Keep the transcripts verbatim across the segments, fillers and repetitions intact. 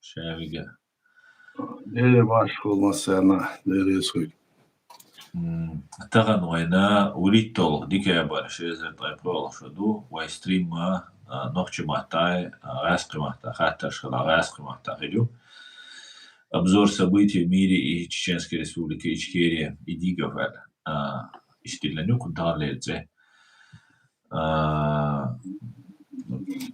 Шавига. Дела башхул массарна, Дела реза хуй. М, тахан вайна урит долу декабрь ши эзар ткъе пхоьалгӀа шу ду, вай стрим а, а, нохчи матта, а, гӀаскхи матта, хаттарш хила гӀаскхи матта хир ю. Обзор событий в мире и Чеченской Республике Ичкерия, Идигов аьлла. А, иштта диллина ю кху таханлера цӀе. А,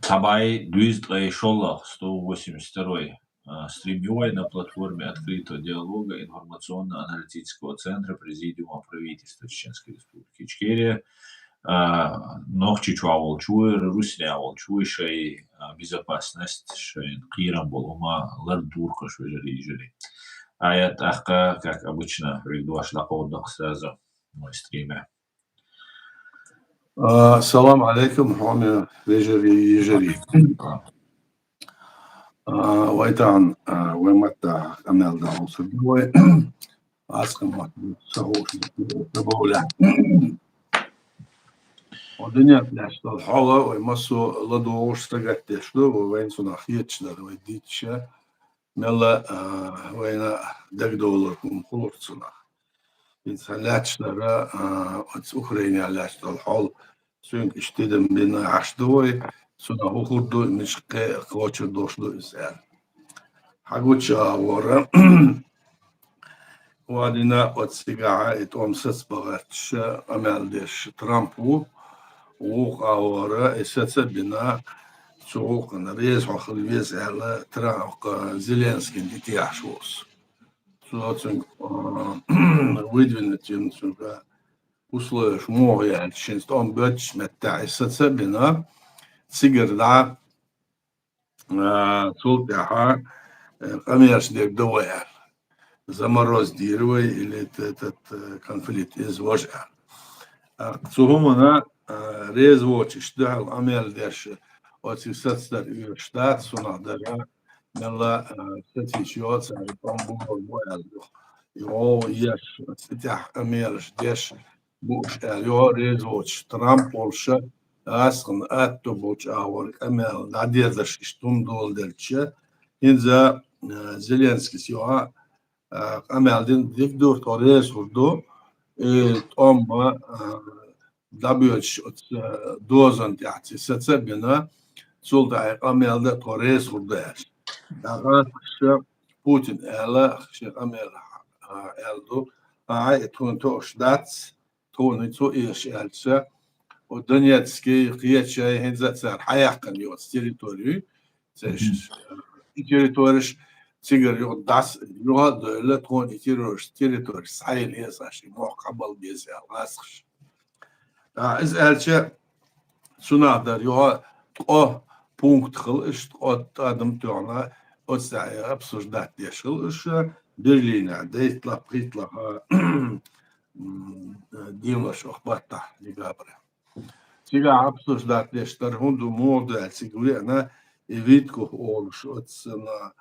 цхьа бӀай дуьйза ткъе шолгӀа, сто восемьдесят второй, а, стрим ю вай на платформе открытого диалога информационно-аналитического центра Президиума правительства Чеченской Республики Ичкерия. А, Нохчийчохь волчу, Русне волчу шайн, а, безопасность, шайн кхерам болу хӀума лардора хӀокху вежарий, йижарий. А я тӀаккха, как обычно, хьоьга дош дӀакховдадо сразу вай стриме. А, салам алейкум, хьоме вежарий, йижарий. А, вай тахана, а, вай матта къамел дан хьовсур ду вай. Аз къамел дан хьовсур ду вай. Хьо дуьнен тӀехь долу хьал вай массо а ладугӀуш, сагатдеш ду, вай вайна цунах хеташ дара, вай дийцча, мелла, а, вайна дагадовлар хӀума хуьлура цунах. ХӀинца лаьтташ дара, а, оцу Украинехь лаьтташ долу хьал, цуьнга иштта тидам бина Ӏаш ду вай, цунах хӀун хир ду, мича кхе-, кхочур долуш ду иза аьлла. Хьан гучу агӀора, вадина оцу цигахь и тӀом сацбан гӀерташ къамел деш Трамп ву, вукху агӀора и саца а бина, цу гӀуллакхана реза хьо хила веза аьлла, Трамп, Зеленскийна тӀетехьаш ву иза. Цо цуьнга, а, выдвинуть йина цуьнга условиеш муха яьлча, шен тӀом боьдучу меттехь и саца а бина, цигара дӀа, а, цул тӀаьхьа, э, къамелаш дерг ду вай аьлла. Заморозить дийр вай или т-, этот, э, конфликт иза важа аьлла. А, цу хӀумана, а, реза воцуш дуьхьал къамел деш, оцу сацдар оьшуш дац, цунах дара, мелла, а, сацийча йоцу, а, тӀом бу, бу аьлла ду. И гӀовгӀа еш, цу тӀехь къамелаш деш, бууш аьлла, йо, реза воцуш, Трамп волуша, гӀаскхана атто болчу агӀор къамел дӀадерзаш иштта хӀума доладелча, хӀинца, а, Зеленскийс йо, а, къамел дина дика дура, тхо реза хир ду, и тӀом а, а, дӀабоьдуш оцу, а, дозан тӀехь ци саца а бина, цул тӀаьхьа къамел дан тхо реза хир ду аьлла. ТӀаккха ша Путин аьлла, шен къамел, а, аьлла ду, а, и тхуна тоуш дац, тхуна цу эш аьлча, о, Донецкий, кхечай, хӀинца а цара хьаяьккхина йоцу территорию, цаьршас, и территориш цигара юха дас-, юха а девлла, тхуна и террориш-, территориш схьайла еза аша, и мохк къабал беза аьлла гӀаскхаша. А, иза аьлча, цунах дара юха ткъо пункт хила иша, ткъо тӀадам тоьхна, оцу тӀехь обсуждать деш хила иша, Берлинехь, дейтталгӀа, пхийтталгӀа, м, дийнаш оха баттахь, декабре. Цигахь обсуждать деш дара, хӀунда муха ду аьлла, цига веана, и Виткоф олуш оццана,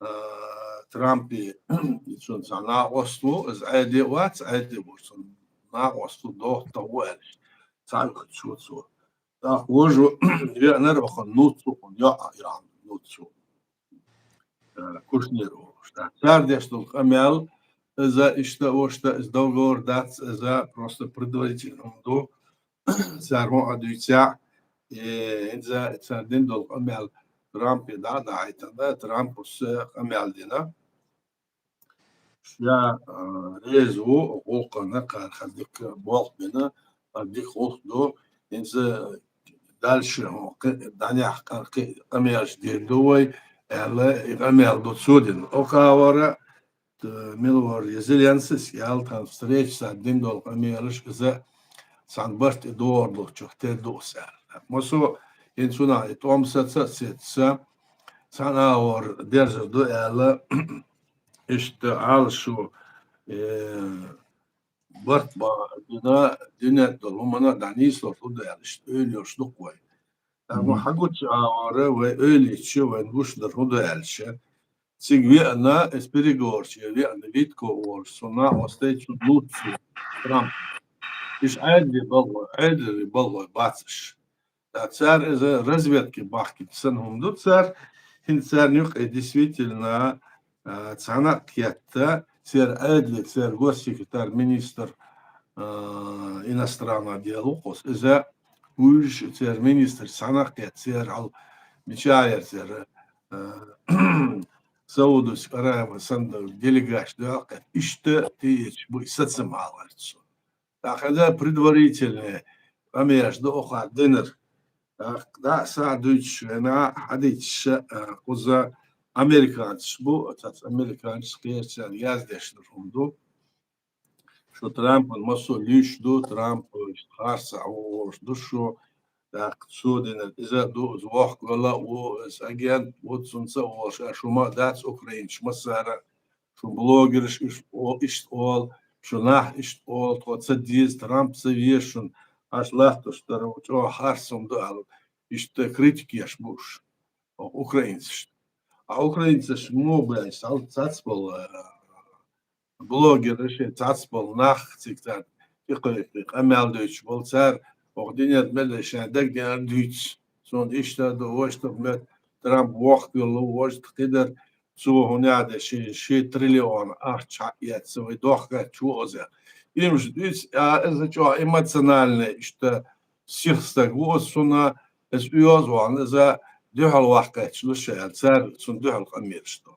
а, Трампе, цуьнан цхьа накъост ву, иза Ӏеде а вац, Ӏеде а ву, цуьнан накъост ву, дохтах ву аьлла, цхьаьнгахь чу ву цо. ТӀаккха вожа веанара вахан нуц ву, хӀун йоӀ а яхна нуц ву. Э, Кушнер волуш. ТӀаккха цара деш долу къамел, иза иштта, вуьшта, иза договор дац, иза просто предварительно хӀума ду. Цара хӀун а дуьйцехь, э, иза цара дина долу къамел Трампе дӀа а дахьийтина, Трампус къамел дина. Ша, а, реза ву, гӀуллакхана кхара дика болх бина, а, дика гӀуллакх ду. ХӀинца дальше хӀун кхин дӀанехь кхин къамелаш дийр ду вай, аьлла, и къамел ду цо дина. Оха а вара, т-, мила вара, я Зеленский, аьлла, тхан встреча цара дина долу къамелаш, иза цхьана барт и догӀур долчух тера ду аса, аьлла. Масо, хӀинца цунах и тӀом саца а сецца, цхьана агӀор дерзар ду, аьлла, иштта Ӏалашо, э, барт бан дина, дуьнен долу хӀумана дӀанийслур ду аьлла, иштта ойла йолуш ду-кх вай. ТӀаккха ма хьан гучу агӀора вай ойла йича, вайн гуш дар хӀун ду аьлча, цига веана, иза переговорче веана, Виткоф волуш, цунна накъостий, цу нуц ву, Трамп. Иша Ӏедале балхой, Ӏедале балхой бац иша. Ткъа цара иза разведке бахкийта санна хӀума ду цара, ХӀинца царна юкъе действительно, а, цхьана а кхетта, церан Ӏедале, церан госсекретарь, министр, а, иностранных дел ву кхуза. Иза уьш церан министр цхьана а кхетта, церан хьал мича яр церан, а, Саудовская Аравия санна делегаци дуьхьал кхетта. Иштта тӀеэцаш бу и сацам хьалхарца. ТӀаккха иза предварительный къамеш ду оха динар. ТӀаккха дӀа а сагӀа дуьйцуш вена, хьадийцаш, а, кхуза американцаш бу, цац американцаш кхерчан яздеш дар хӀума ду. Шу Трампан массо а луьйш ду, Трамп харцахьа ву олуш ду шу, тӀаккха цо динар иза ду, иза воккхагӀала а ву, иза агент ву, цунца а волуш, аш хӀума а дац украинцаш массара а, шу блогераш иш-, о-, иштта олу, шу нах иштта олу, тхо ца деза, Трамп ца веза шуна, аш латтош дара, чӀогӀа харц хӀума ду аьлла, иштта критика еш бу уьш, о, украинцашна. А украинцаш муха баьлча, цхьа-, цхьацболу, а, блогераш, цхьацболу нах цига цара тӀекхойкхий, къамел дуьйцуш болу цара, оха динера мел шайн дагадеана дуьйцу. Суна иштта ду, вуьшта ду, мет Трамп воккха йолу, вуьшта кхидара, цо хӀунда аьлла ши, ши триллион ахча хьаэцна, вай дохкаьчча ву иза. Имаш дуьйцу, а, иза чӀогӀа эмоциональный, иштта сиха стаг ву иза, суна иза оьзу вахана, иза дуьхьал ваккхаьчча луш аьлла, цара цунна дуьхьал къамелаш до.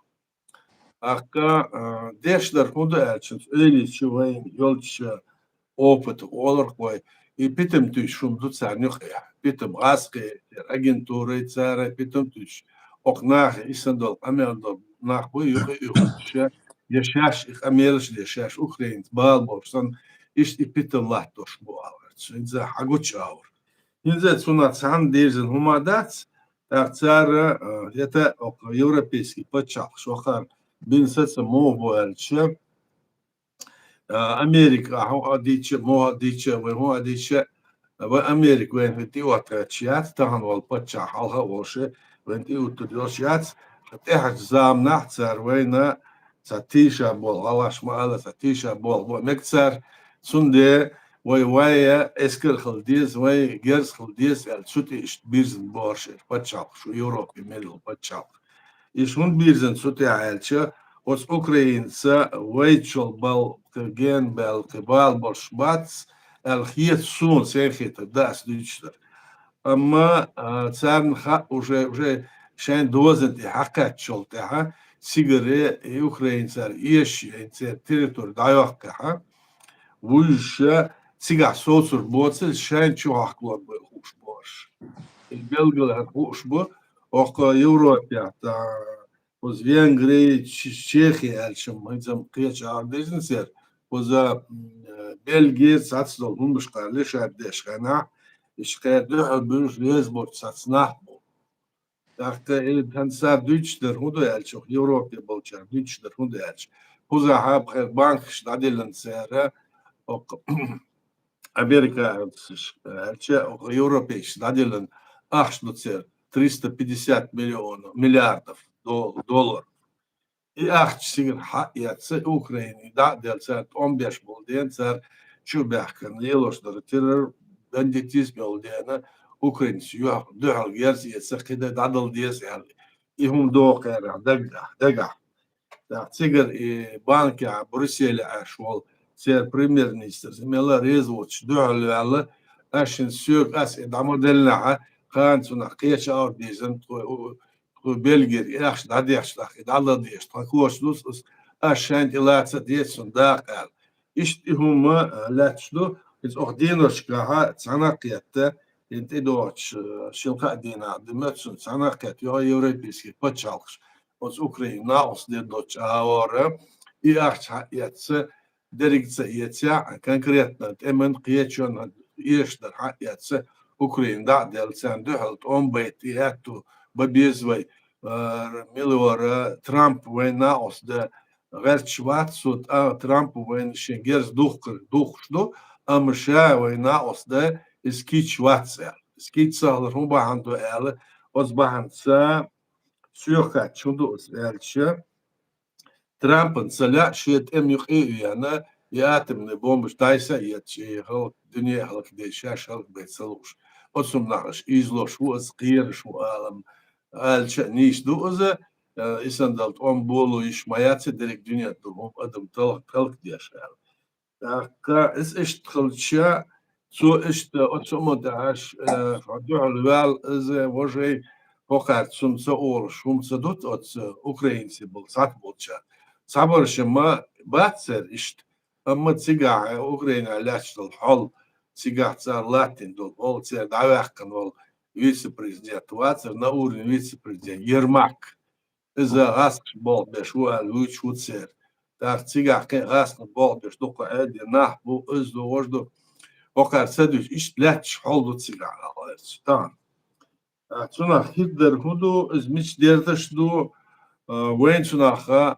ТӀаккха, а, деш дар хӀун ду аьлча, Ӏелийча вайн йолчу опыта олурх вай, и питам туьйсуш хӀума ду царна юкъахь. Питам гӀазкхи агентурай цара питам туьйсуш. Окху нахе исан долу къамел долу нах бу юкъа уьйхуш, я шаьш и къамелаш деш, шаьш украинца бала болуш санна, иштта и питам латтош бу аларца. ХӀинца хьагучу аур. ХӀинца цунах цхьаьна дирзина хӀума дац, тӀаккха цара, а, хӀета окху европейский пачхьалкхаш вахара бина саца муха бу аьлча, а, Америка хӀун а дийча, муха а дийча, вай хӀун а дийча, вай Америка вайна хӀун тӀеоттаьрча яц, тахана волу паччахь хьалха а волуш, вайна тӀеуьттур йолуш яц, ткъа тӀаьхьарчу заманахь цара вайна ца тийша болу, гӀалаш ма ала, ца тийша болу, бо мега цара, цундела вай вай эскар хила деза, вай герз хила деза аьлла, цу тӀе иштта бирзина бохуш эр пачхьалкхаш, шу Европе мел йолу пачхьалкх. Иштта хӀунда бирзина цу тӀе аьлча, оцу Украинаца вайчул бал, кхин гена баьлла, кхин бала болуш бац, аьлла хета суна, сайн хетар ду ас дуьйцуш дар. Амма, а, царна хаьа уже, уже шайн дозан тӀе хьакхаьччул тӀаьхьа, цигаре и Украина цара эшаш, и церан территори дӀайоккхехьа, вуьйжуша цигахь соцур боцу, шайн чу хьахкалур бу хууш бу аша. И белгала хӀара хууш бу, окху Европехь, та, оцу Венгри, Ч-, Чехи аьлча, хӀинца кхечу агӀор дезна церан, оцу, м, Бельги цац долу хӀуманашкахь лишар деш хенахь, иштта кхеран дуьхьал буьлуш леза боцу цац нах бу. ТӀаккха и тхан цара дуьйцуш дара хӀун ду аьлча, Европе болчара дуьйцуш дара хӀун ду аьлча. Кхузахь а пхи банкаш дӀадиллина цара, окху Америка аьлча, окху европейцаш дӀадиллина ахча ду цара триста пятьдесят миллионов, миллиардов дол-, доллар. И ахча цигара хьаэцна, Украине дӀа а делла, цара тӀом беш болу дела, цара чу а баьхкина, лелош дара террор, бандитизм йолу дела, Украинца юьхь-, дуьхьал герз эца, кхидӀа дӀадала деза аьлла. И хӀума догӀу кхерахь дагахь, дагахь. ТӀаккха цигара и банкехь, Брюсселе Ӏаш волу церан премьер-министр, мелла а реза воцуш дуьхьал ваьлла, аш шин соьга ас и дӀа ма деллинехь, кхана цунах кхечу аур дийзина, тхо, тхо Бельгера и ахча дӀадехча, тӀаккха и дӀадала деза, тхан коча ду ас, аш шайна тӀе лаца а деза, цунна дакъа аьлла. Иштта и хӀума, а, лаьтташ ду, иза окху деношкахьа цхьаьна а кхетта, хӀинца тӀедогӀучу, а, шина-кхаа дийнахь дуьйна цунна цхьаьна а кхетта, йо, европейский пачхьалкхаш оцу Украине накъост дер доцчу агӀора, и ахча хьаэцна, дерриг ца эцахь, конкретно тӀеман кхечонан эшдар хьаэцна, Украина дӀа а делла, царна дуьхьал тӀом байта и аьтту бан беза вай, а, мила вара Трамп вайна накъост дан гӀерташ вац, цо тӀа-, Трампа вайна шен герз духкар-, духкуш ду, амма ша вайна накъост дан иза кийча вац аьлла. Иза кийча ца хилар хӀун бахьана ду аьлла, оцу бахьанца соьга хаьттича хӀун ду аса аьлча, Трампана ца лаьа шен тӀеман юкъе а вена, и атомный бомбаш дӀасаэцча, и хӀаллак-, дуьне хӀаллакдеш, шаьш хӀаллакбайта ца лууш. Оцу хӀуманах аша ийзалуш ву, аса кхераш ву алам, аьлча а нийса ду иза, э, и санна дала тӀом болу йиш ма яц, дерриг дуьнен тӀа хӀума адам талх-, талхадеш аьлла. ТӀаккха иза иштта хилча, цо иштта оцу хӀуманна тӀехь, э, хьо дуьхьал ваьлла, иза, вожий, хӀокхаьрца хӀума ца олуш, хӀума ца дуьту оцу украинций болу, цхьаъ болчара. Цхьабарша ма бац церан иштта, амма цигахь Украинехь лаьтташ долу хьал, цигахь цара латтийна долу хьал, церан дӀаваьккхина волу вице-президент вацара, на уровне вице-президент Ермак. Иза гӀазкхаша болх беш ву аьлла вуьйцуш ву церан. ТӀаккха цигахь кхин а гӀазкхаша болх беш дукха Ӏедалан нах бу, иза ду, важа ду. ХӀокхаьрца ца дуьйцу, иштта лаьтташ хьал ду цигахь, аьлла гӀерташ. Тахана. А, цунах хӀирдар хӀун ду, иза мича дерташ ду, а, вайн цунах, а,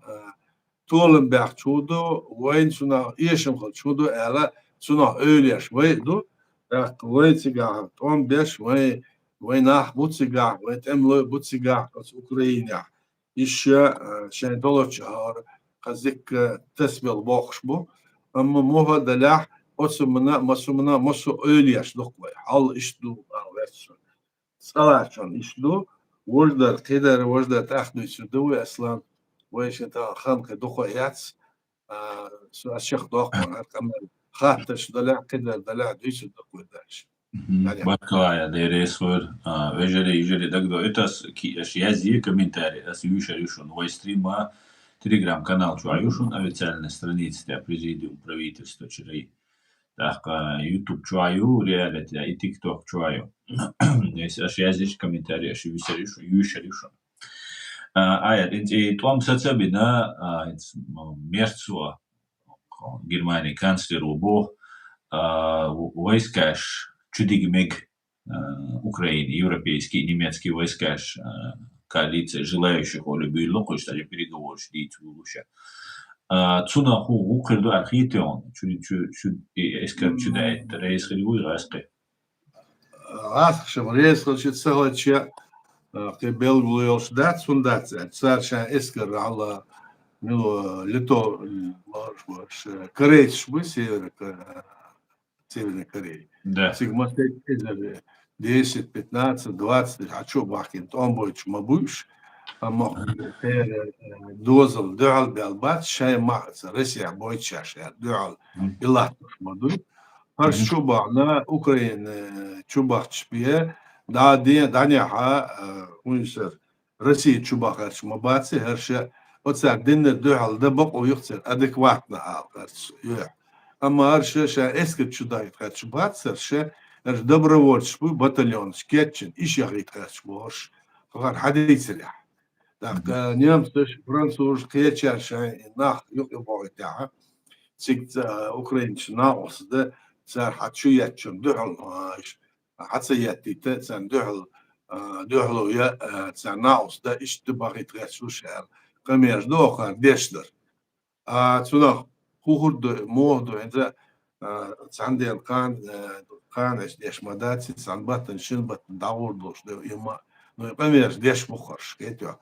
толам баьхча хӀун ду, вайн цунах эшам хилча хӀун ду аьлла, цунах эвлаш вай а ду. ТӀаккха вай цигахь тӀом беш, вай, вай нах бу цигахь, вай тӀемалой бу цигахь, оцу Украинехь. Иша, а, шайн долчу хӀара кхазикка тасбел бохуш бу. Амма муха а далахь, оцу мана, масу мана, масу эвлаш дукха вай. Хьал иштта ду, аьлла гӀерташ. ЦӀа лаьттачунна иштта ду, вождар, кхидар, вождар тӀахдуьйцур ду вай, Аслан. Вай шен тахана хан кхин дукха яц, а, со ас чекхдоккху, хӀара къамел хатташ далахь, кхидар далахь, дуьйцур ду вай дальше. Мгм. Далее. Баркалла, я деррис вар, а, вежарий, йижарий, дагадо, это ас ки-, аш язъе комментарий, ас юьйшар ю шуна, вай стрима, Telegram-канал чу ю шуна, официальная страница тӀе Президиум правительства чуьра. ТӀаккха YouTube чу ю, реалити, и TikTok чу ю. Если аш язъеш комментарий, аш юьйшар ю шу-, юьйшар ю шуна. А, Аят, хӀинца и тӀом саца бина, а, хӀинца, м, Мерц ву, Германин канцлер ву боху, а, в-, войскаш чу дига мега, а, Украине, европейские, немецкие войскаш, а, коалиция желающих олу буьйлу кхуьш, даже переговораш дийца вулуша. А, цунах хӀу-, хӀу хир ду аьлла хийтта хьуна, чу, чу, чу, и эскар чу даьтта, реза хир вуй гӀазкхий? ГӀазкхаша реза хилча, ца хилча, а, кхин белгало йолуш дац, хӀунда дац аьлча, цара шайн эскар хьала, мила, лито, корейцаш бу, Северо-, Северной Корее. Да. Цига ма стаг эзар десять, пятнадцать, двадцать хьа чу бахкина тӀом бойтуш ма буьйш, амма церан, э, дозал дуьхьал бел бац, шайн ма-, ца Россия бойтуш шаьш аьлла дуьхьал и латтуш ма дуй. ХӀорш чу бахна, Украина, э, чу бахча бе, дӀа де-, дӀанехьа, э, хӀун йисар, Россия чу бахарча ма баци хӀорш, оцара диннар дуьхьал дан бакъо юх церан адекватно ала гӀерташ юьхь. Амма хӀорш ша эскар чу дахийта гӀерташ бац хӀорш, хӀорш добровольцаш бу батальонаш кечйина, иш яхийта гӀерташ бу хӀорш, хӀара хьадийцарехь. ТӀаккха немцаш, французаш кхечара шайн нах юкъа бохуьйтехьа, цига ца, украинцаш накъост дан, цара хьа чу еттачун дуьхьал, а, иш, хьа ца еттийта, царна дуьхьал, а, дуьхьало я, а, царна накъост дан, иштта бахийта гӀерташ ву ша аьлла, къамелаш ду хӀокхара деш дар. А, цунах хӀу хир ду, муха ду, хӀинца, а, цхьана ден кхана, а, кхана аьлча деш ма дац, цхьана баттана, шина баттана дӀагӀур долуш ду, и ма, ну, и къамелаш деш бу хӀорш, кхетий хьо?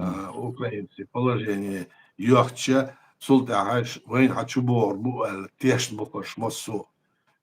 А, украинций положение йоьхча, цул тӀаьхьа ш-, вайна хьа чу богӀур бу аьлла, тешна бу хӀорш массо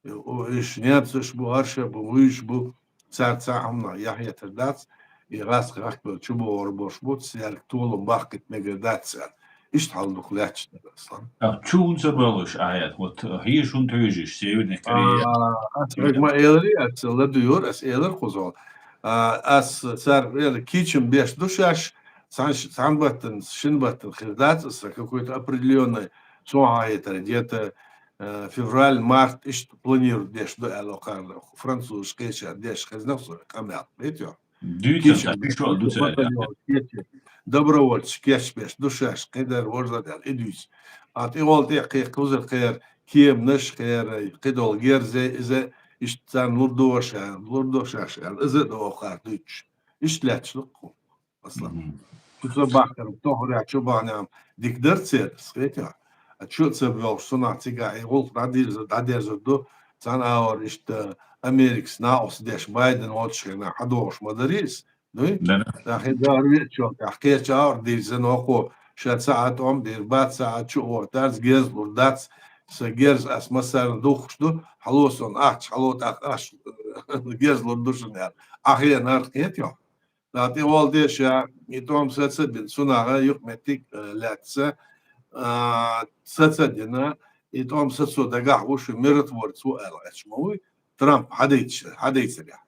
а. О, уьш немцаш бу, хӀорш бу, вуьйш бу, цара цхьа а хӀуманах яхьийтар дац, и гӀазкхий гӀахкабелла чу богӀур болуш бу, цаьрга толам баккхийта мегар дац цара. Иштта хьал дукха лаьтташ дара, Аслан. А, чу хӀунда ца балуш, Аят? Вот, э, хьеша хӀунда хьоьжуш, Северная Корея? А, ас хьоьга ма эларий, ас ладуьйгӀар, ас элар кхузахь. А, ас цара элар кийчам беш ду шаьш, цхьан ш-, цхьана баттана, шина баттана хир дац аса, какой-то определённый, цо хьахьийтар, где-то э, февраль, март иштта планируют деш ду аьлла кхарна, французаш кхечара деш хезна со къамел, кхетий хьо? Дуьйцан кийчам ца, беш шу ду, ду ца батальон аьлла. Кеча, добровольцаш кечбеш ду шаьш, кхидар, важа дар аьлла, и дуьйцу. А тӀе гӀолла тӀе кхе-, кхузара кхера кеманаш, кхера кхидолу герзай, иза иштта царна лур ду аша, лур ду шаьш аьлла, иза а ду хӀокхара дуьйцуш. Иштта лаьтташ ду кху. Аслан. Мгм. Шу ца бахкара, тохарехь чу бахнехь дика дара церан, схетехь. А чу а ца боьлхуш, цунах цигахь и гӀуллакх дӀадирза-, дӀадерзар ду, цхьана агӀор иштта Америкас накъост деш Байден волчу хенахь хьадогӀуш ма дарий иза, дуй? Да. ТӀаккха и дара веачул тӀаьхьа кхечу агӀор дирзина хӀокхо, ша ца Ӏа тӀом дийр бац, ца Ӏа чу а вахийтарца герз лур дац, сан герз ас массарна духкуш ду, хьало сон ахча, хьало тӀаккха аш герз лур ду шуна аьлла. Ахьенара кхетий хьо? ТӀаккха тӀе вала деша, и тӀом саца бин, цунагӀа юкъ меттиг, э, лаьца, а, саца дина, и тӀом сацо дагахь ву шу миротворец ву аьлла гӀач ма вуй, Трамп хьадайцарехь.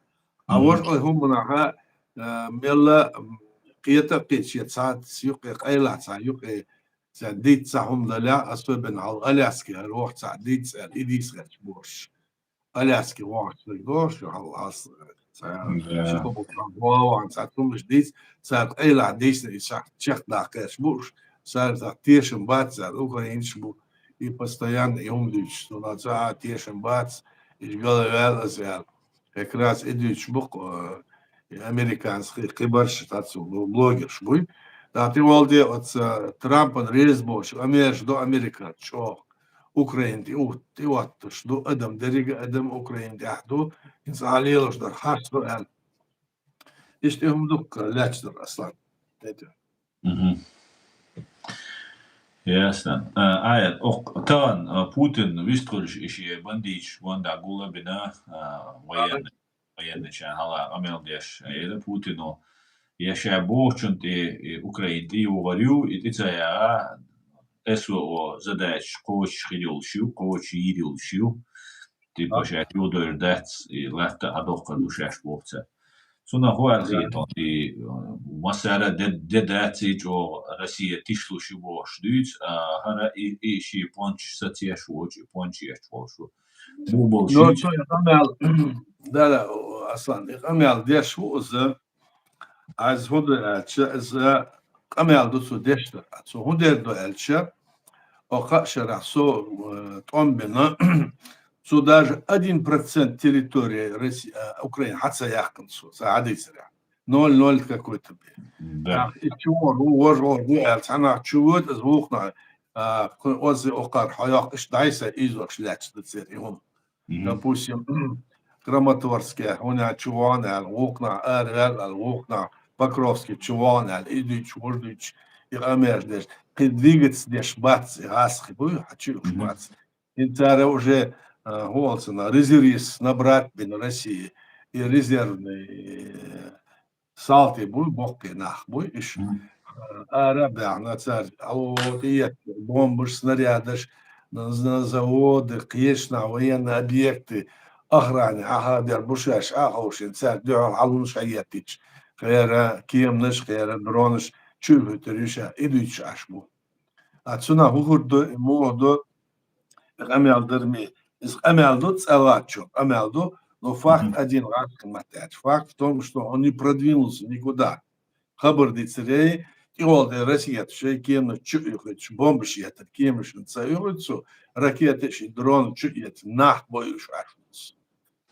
А вож ой хӀуманахьа, э, мелла, м, кхета а кхече цхьацца юкъе, къайла цхьа юкъе, цхьа дийца цхьа хӀума даля, особенно хьал Аляски, хӀара вахь цхьа дийца аьлла, и дийца гӀач борш. Аляски вахь цхьа дош, хьал ас, цхьа, Да. ши кубок хьал вахь, цхьа цумаш дийца, цар къайла дийцна, и цхьа чех даккхеш буш, цар цхьа тешам бац, цар украинцаш бу, и постоянно и хӀума дуьйцуш, ну, на цхьа тешам бац, иш гала ваьл аз аьлла. Как раз и дуьйцуш бу, э, и американский кхибарш, тацу блогерш буй. ТӀаккха тӀе вала де оца Трампан реза бош, амерш до Америка чӀогӀа. Украин тӀе у-, тӀе отташ ду, адам деррига адам Украин тӀехь ду, хӀинца а лелаш дар хьаш ду аьлла. Иштта и хӀума дукха лаьча дар, Аслан. Мгм. Ясно. А, ая, ок, таган, а, Путин вистхуьлуш и ши бандиташ гонда гула бина, а, военный, военный шан хьала къамел деш, а, эра Путину. Я ша бохучун тӀе, и Украин тӀе югӀар ю, и тӀе ца яга, эс о о задача кхочуш хир йолуш ю, кхочуш йийр йолуш ю. Типа, ша чудойр дац, и латта а доккхар ду шаьш боху ца. Цунах хӀу аьлла хетон, и, э, массара де, де дац и чӀогӀа Россия тишлуш ю бохуш дуьйцу, а хӀара и, и ши пончаш сацеш вочу, и пончаш еш волуш ву. Бу болуш Ну, ю. цо и къамел, да, да, Аслан, и къамел деш ву иза, Аз хӀун ду аьлча, иза къамел ду цо деш дар. Цо хӀун дер ду аьлча, о, кхаа шарахь со, э, тӀом бина, цо даже один процент территории Росси-, э, Украины хьа ца яьккхина цо, ца хьадийцарехь. Ноль ноль какой-то бе. Да. Нах и чу вон, ву, вож вон, ву аьлла, цхьа нах чу вуьйту, иза вукху нах, а, кху-, оз и окхар хьо йоккхуш дӀай са изош лаьтташ ду церан и хӀума. Мгм. Допустим, Краматорске, хӀуна чу вон аьлла, вукху нах, ара ваьлла аьлла, вукху нах, Покровске чу вон аьлла, и дуьйцуш, вож дуьйцуш, и къамеш деш, кхин двигаться деш бац, и гӀазкхи буй, хьа чу уьш Мгм. бац. ХӀинца цара уже, а, хӀу олцана, резервист набрать бина России, и резервный, э, салти буй, боккхий нах буй, иш, Мгм. а, ара а баьхна, цара, а, о, тӀеетта бомбаш, снарядаш, на, на заводы, кхечу нах, военные объекты, охране, ахьа дер бу шаьш, а ховшина, цара дуьхьал хьалунаш хьаеттича, хера, кеманаш, хера, дронаш, чу а хӀуьттур ю ша, и дуьйцуш Ӏаш бу. А цунах хӀу хӀур ду, и муха ду, и къамел дар ме. Иза къамел ду, цӀа латтачо къамел ду, но факт Мгм. один раз хӀума тӀаьча. Факт в том, что он не продвинулся никуда. Хабар дицаре, тӀехула де Россия шайн кеманаш чу а юхуьйтуш, бомбаш еттар, кеманашна ца юхуьйту цо, ракеташ и дрон чу а еттар, нах бойуш Ӏаш вуц.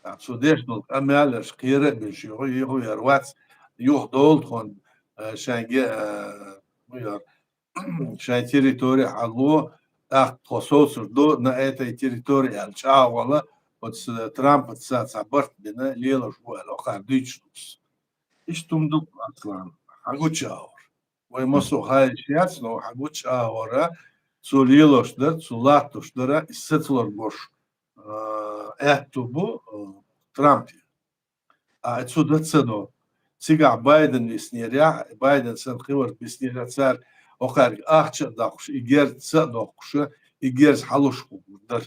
А цо деш долу къамелаш кхера а беш, юха, юха яр вац, юха долу тхуна, э, шайга, э, ну, яр, шайн территори хьалло, тӀаккха тхо совцур ду на этой территории аьлла, чӀагӀо вала, оцу Трампаца цхьа барт бина, лелаш ву аьлла, окхара дуьйцуш ду. Иштта хӀума ду, Аслан, хьан гучу агӀор. Вай массо а хаийша яц, но хьан гучу агӀора, цо лелаш дара, цо латтош дара, и сацалур бош, а, аьтту бу, а, Трампе. А цу дан ца до. Цигахь Байден виснера, Байден санна кхин вара виснера, цара окхаьрга ахча а доккхуш, и герз ца а доккхуш, и герз хьалуш хӀума дара.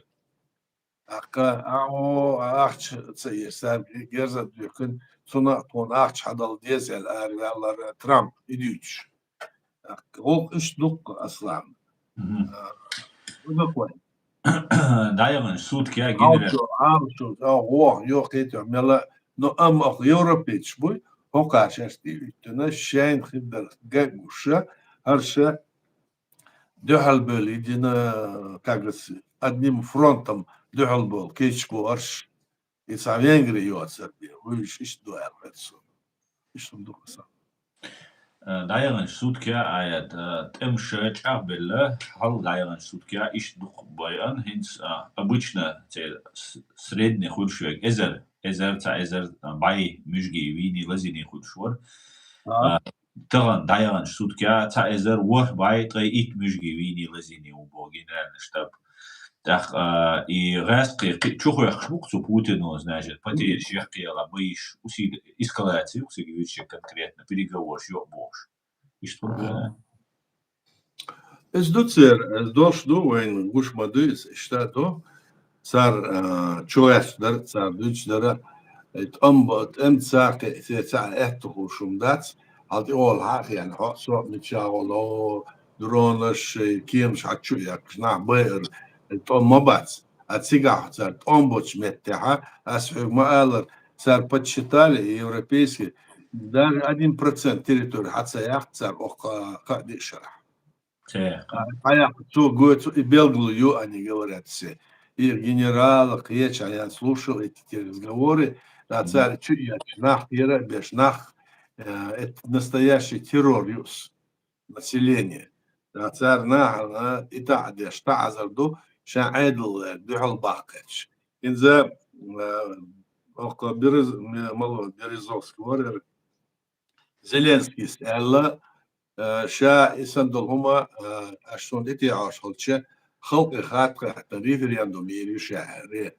ТӀаккха, а, о, ахча ца еш, цара и герз а дуьхкина, цунна а тхуна ахча хьадала деза аьлла, ара ваьллара Трамп, и дуьйцуш. ТӀаккха, гӀуллакх иштта ду-кх, Аслан. Мгм. А, ну, такой. ДӀаяханчу суткех генерал. Алчо, алчо, а, вох, йохийта, мела, но амма оху европейцаш буй, хӀокхара шаьш тӀеуьттина, шайна хир дара ган гуш, хӀара ша дуьхьал бевлла, едино, как говорится, одним фронтом дуьхьал болу кийча бу хӀорш, и цхьа Венгри йоцург бен, вуьйш иштта ду аьлла хета суна. Иштта ду хӀума сан. Э, дӀаяханчу суткех, Аят, э, тӀемаш чӀагӀбелла, хьал дӀаяханчу суткех иштта дукха байъан, хӀинца, а, обычно, церан с-, средний хуьлуш верг эзар, эзар, цхьа эзар, а, бӀе муьжгий вийний лазийний хуьлуш вара. А. А, тахана дӀаяханчу суткех цхьа эзар ворхӀ бӀе ткъе итт муьжгий вийний лазийний ву боху генеральный штаб. ТӀаккха, а, и гӀаскхий кхи-, чу хьоькхуш бу-кх цу Путино, значит, потеряш яккхийла бийш, усил-, эскалаци ю-кх цига вирча конкретно, переговораш йоӀ бохуш. Иштта хӀума. Иза ду церан, иза долуш ду, вайна гуш ма ду иза, иштта а ду. Цара, а, чу гӀерташ дара, цара дуьйцуш дара, э, тӀом ба-, тӀемца кхе-, цецахь аьтту хӀума дац, хьал тӀе олу хьан а хиъна, хьо а, со а мичахь волу, дронаш, шайн кемаш хьан чу а яьккхаш, нах байар, э, тӀом ма бац. А цигахь цара тӀом боцчу меттехьа, ас хьоьга ма-аллара, цара подсчитали европейский, даже один процент территори хьан ца яхьа цара оккха кхаа-диъ шарахь. Ца яхьа. А, хьан яхьа цо гойту и белгало ю, они говорят все. И генерала, кхеча, я слушал эти те разговоры, да, цара чу а яьккхаш, нах тӀера а беш, нах, э, это настоящий террор ю-кх. Население. Ткъа цара нахана итаӀ деш, таӀзар ду, шайн Ӏедаллера дуьхьал баккхарш. ХӀинца, а, оккха Берез-, ме-, мало Березовский вара, Зеленскийс аьлла, а, ша и санна долу хӀума, а, аш суна тӀетеӀош хилча, халкъе хатта хаьттина референдум йийр ю ша аьлла.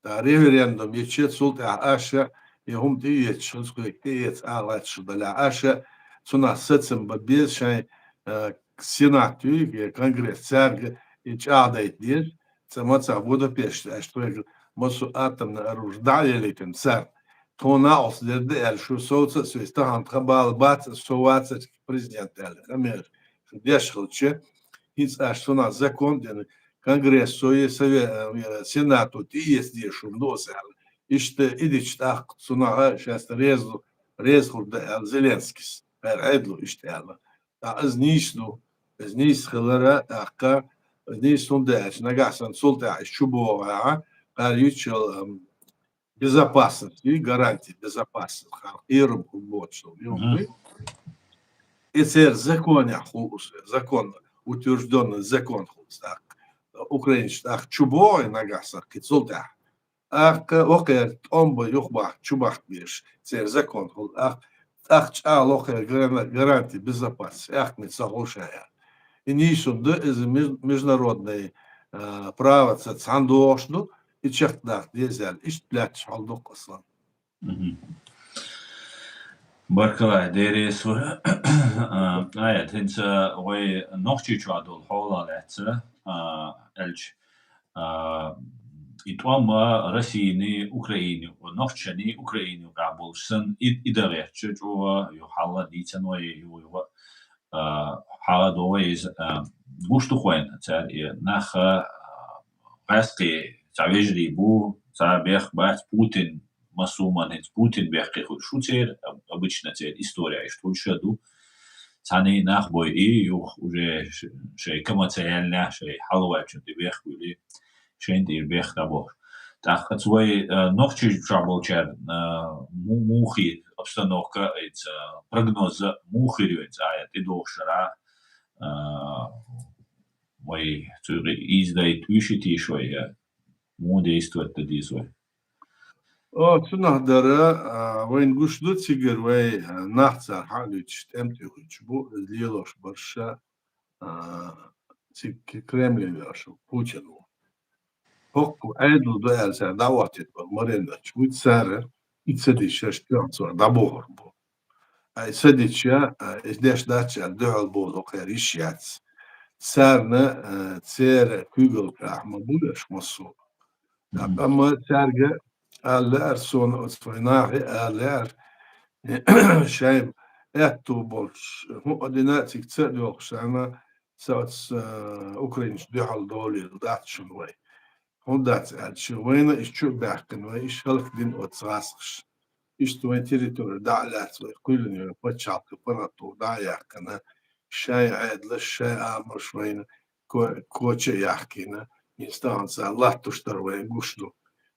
Ткъа референдум йича, цул тӀаьхьа аша и хӀума тӀеэцаш, хӀинца кхуьнга тӀеэца агӀлачаш далахь, аша цунах сацам бан беза шайн, а, сенат ю, я конгресс, цаьрга и чӀагӀдайта деза. Цкъа мацах Будапеште аша тхоьга массо а атомное оружие дӀа а ялийтина царна. Тхуна накъост дер ду аьлла, шу совца а соьца, тахана тхан бала бац, со вацара президент аьлла, къамел деш хилча, хӀинца аша цунах закон а дина, конгрессо я сове-, э, сенато тӀеэца дезаш хӀума ду аса аьлла. Иштта и дича тӀаккха цунах шаьш реза, реза хир ду аьлла Зеленскийс. ХӀара Ӏедало иштта аьлла. ТӀаккха иза нийса ду. Иза нийса хилар а, тӀаккха, иза нийса хӀунда аьлча, нагахь санна цул тӀаьхьа иза чу богӀахь, кхара юьйцуш йолу, ам, безопасность, и гарантия безопасности, кхара кхерам хир боцуш йолу. Мгм. И церан законехь хуьлу, закон, утверждённый закон хуьлу тӀаккха. Украинаш тӀаккха чу богӀий нагахь санна, кхин цул тӀаьхьа. ТӀаккха окхеран тӀом бан юхабахка, чубахка безаш, церан закон хуьлу, тӀаккха, тӀаккха чӀагӀло кхеран грана-, гарантия безопасности, аьхкаме ца хуьлу шайн аьлла. И нийса хӀума ду, иза миж-, международный, а, праваца цхьаьна догӀуш ду, и чекхдаккха деза аьлла. Иштта лаьтташ хьал ду-кх, Аслан. Мгм. Баркалла, Дела реза хуьлда. А, Айт, хӀинца вай Нохчийчохь долу хьолах лаьцна, а, аьлча, а, и тӀом а Россини, Украини, Нохчийчоьнний, Украини юкъахь болуш санна, и, и дан гӀертача чӀогӀа юха хьалха дийцина вай, юха, юха, а, хьалха до вай иза, а, гуш ду-кх вайна цара и нах, а, гӀаьскхий цхьа вежарий бу, цхьа бехк бац, Путин, массо а хӀуманна хӀинца Путин бехке хуьлуш ду церан, об-, обычно церан история иштта хуьлуш а ду. Цхьаьний нах бойий, юха уже ш-, шайн кама ца яьллехь, шайн хьалхаваьллачун тӀе бехк буьлий, шайна тӀера бехк дӀабохуш. ТӀаккха оцу вай, а, Нохчийчохь болчара, а, му-, муха хир обстановка, иза, прогноз а муха хир ю иза, а, тӀедогӀуш шарахь, а, вай цуьнга ийзадайта вуьший тийша вай, я муха действовать дан деза вай? О, цунах дара, а, вайна гуш ду цигара вай, а, нах цара хьалуьйтуш, тӀем тӀе хӀуьттуш бу, иза лелош барш а, а, цига Кремле веш ву, Путин ву. ХӀокху Ӏедал ду аьлла цара дӀахӀоттийна болу марионеташ вуьту цара, и ца дича шаьш тоьхна цара дӀабохур бу. Ай, ца дича, а, иза деш дац аьлла, дуьхьал боху кхера йиш яц. Царна, а, церан куьйгаллехь ма бу уьш массо а. Мгм. Амма цаьрга ала лаьара суна, оцу вайн нахе ала лаьара, шайн аьтту болуш, хӀун а дина, цига ца а доьлхуш, царна, ца оцу, а, украинаш дуьхьал долийла дац шуна вай. ХӀунда дац аьлча, вайна иза чу а баьккхина, вай иза хӀаллакдина оцу гӀаскхаша. Иштта вайн территори дӀа а лаьцна, вай кхоьллина йолу пачхьалкх паргӀатто дӀа а яьккхина, шайн Ӏедалш, шайн амалш вайна ко-, коча а яхкийна, иза тахана цара латтош дара вайна гуш ду.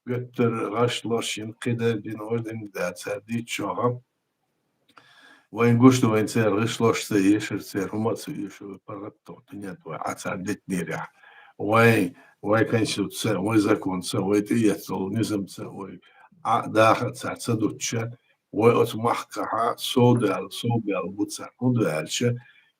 Гуттар а гӀаш лош йина, кхидерг дина, важа дина дац, цара дийцчохь а. Вайна гуш ду, вайн церан гӀишлош ца ешар, церан хӀума а ца оьшур, вай паргӀатто дуьнен тӀе вай Ӏа цара дитинарехь. Вайн, вайн конституци, вайн законца, вай тӀеэцна долу низамца, вай Ӏа даха а цара ца дуттуш, вай оцу махкахь совдаьлла, совдаьлла бу цара. ХӀунда аьлча,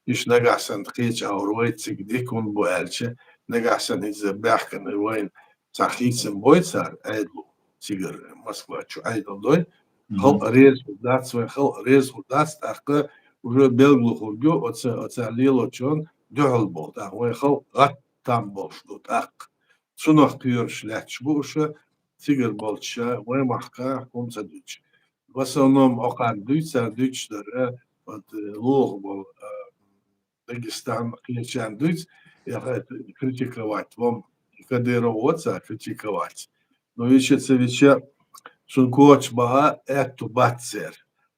иштта нагахь санна кхечу агӀор вай цига дика хӀунда бу аьлча, нагахь санна иза баьхкина вайна цхьа хийцам бой цар Ӏедало, цигара Москва чу Ӏедал дой. Халкъ реза хӀур дац, вайн халкъ реза хӀур дац, тӀаккха уже белгало хургйо оца, оца лелочун дуьхьал боху, тӀаккха вайн халкъ гӀатта там болуш ду тӀаккха. Цунах кхоьруш лаьтташ бу уша, цигара болча, вайн махка хӀума ца дуьтуш. В основном окхарна дуьйцу, цара дуьтуш дара, вот, э, лоха болу, э, Дагестан кхечарна дуьйцу, я хӀета критиковать, вон Кадыров вот цара критиковать. Но вича ца вича, цун коча баха аьтту бац церан.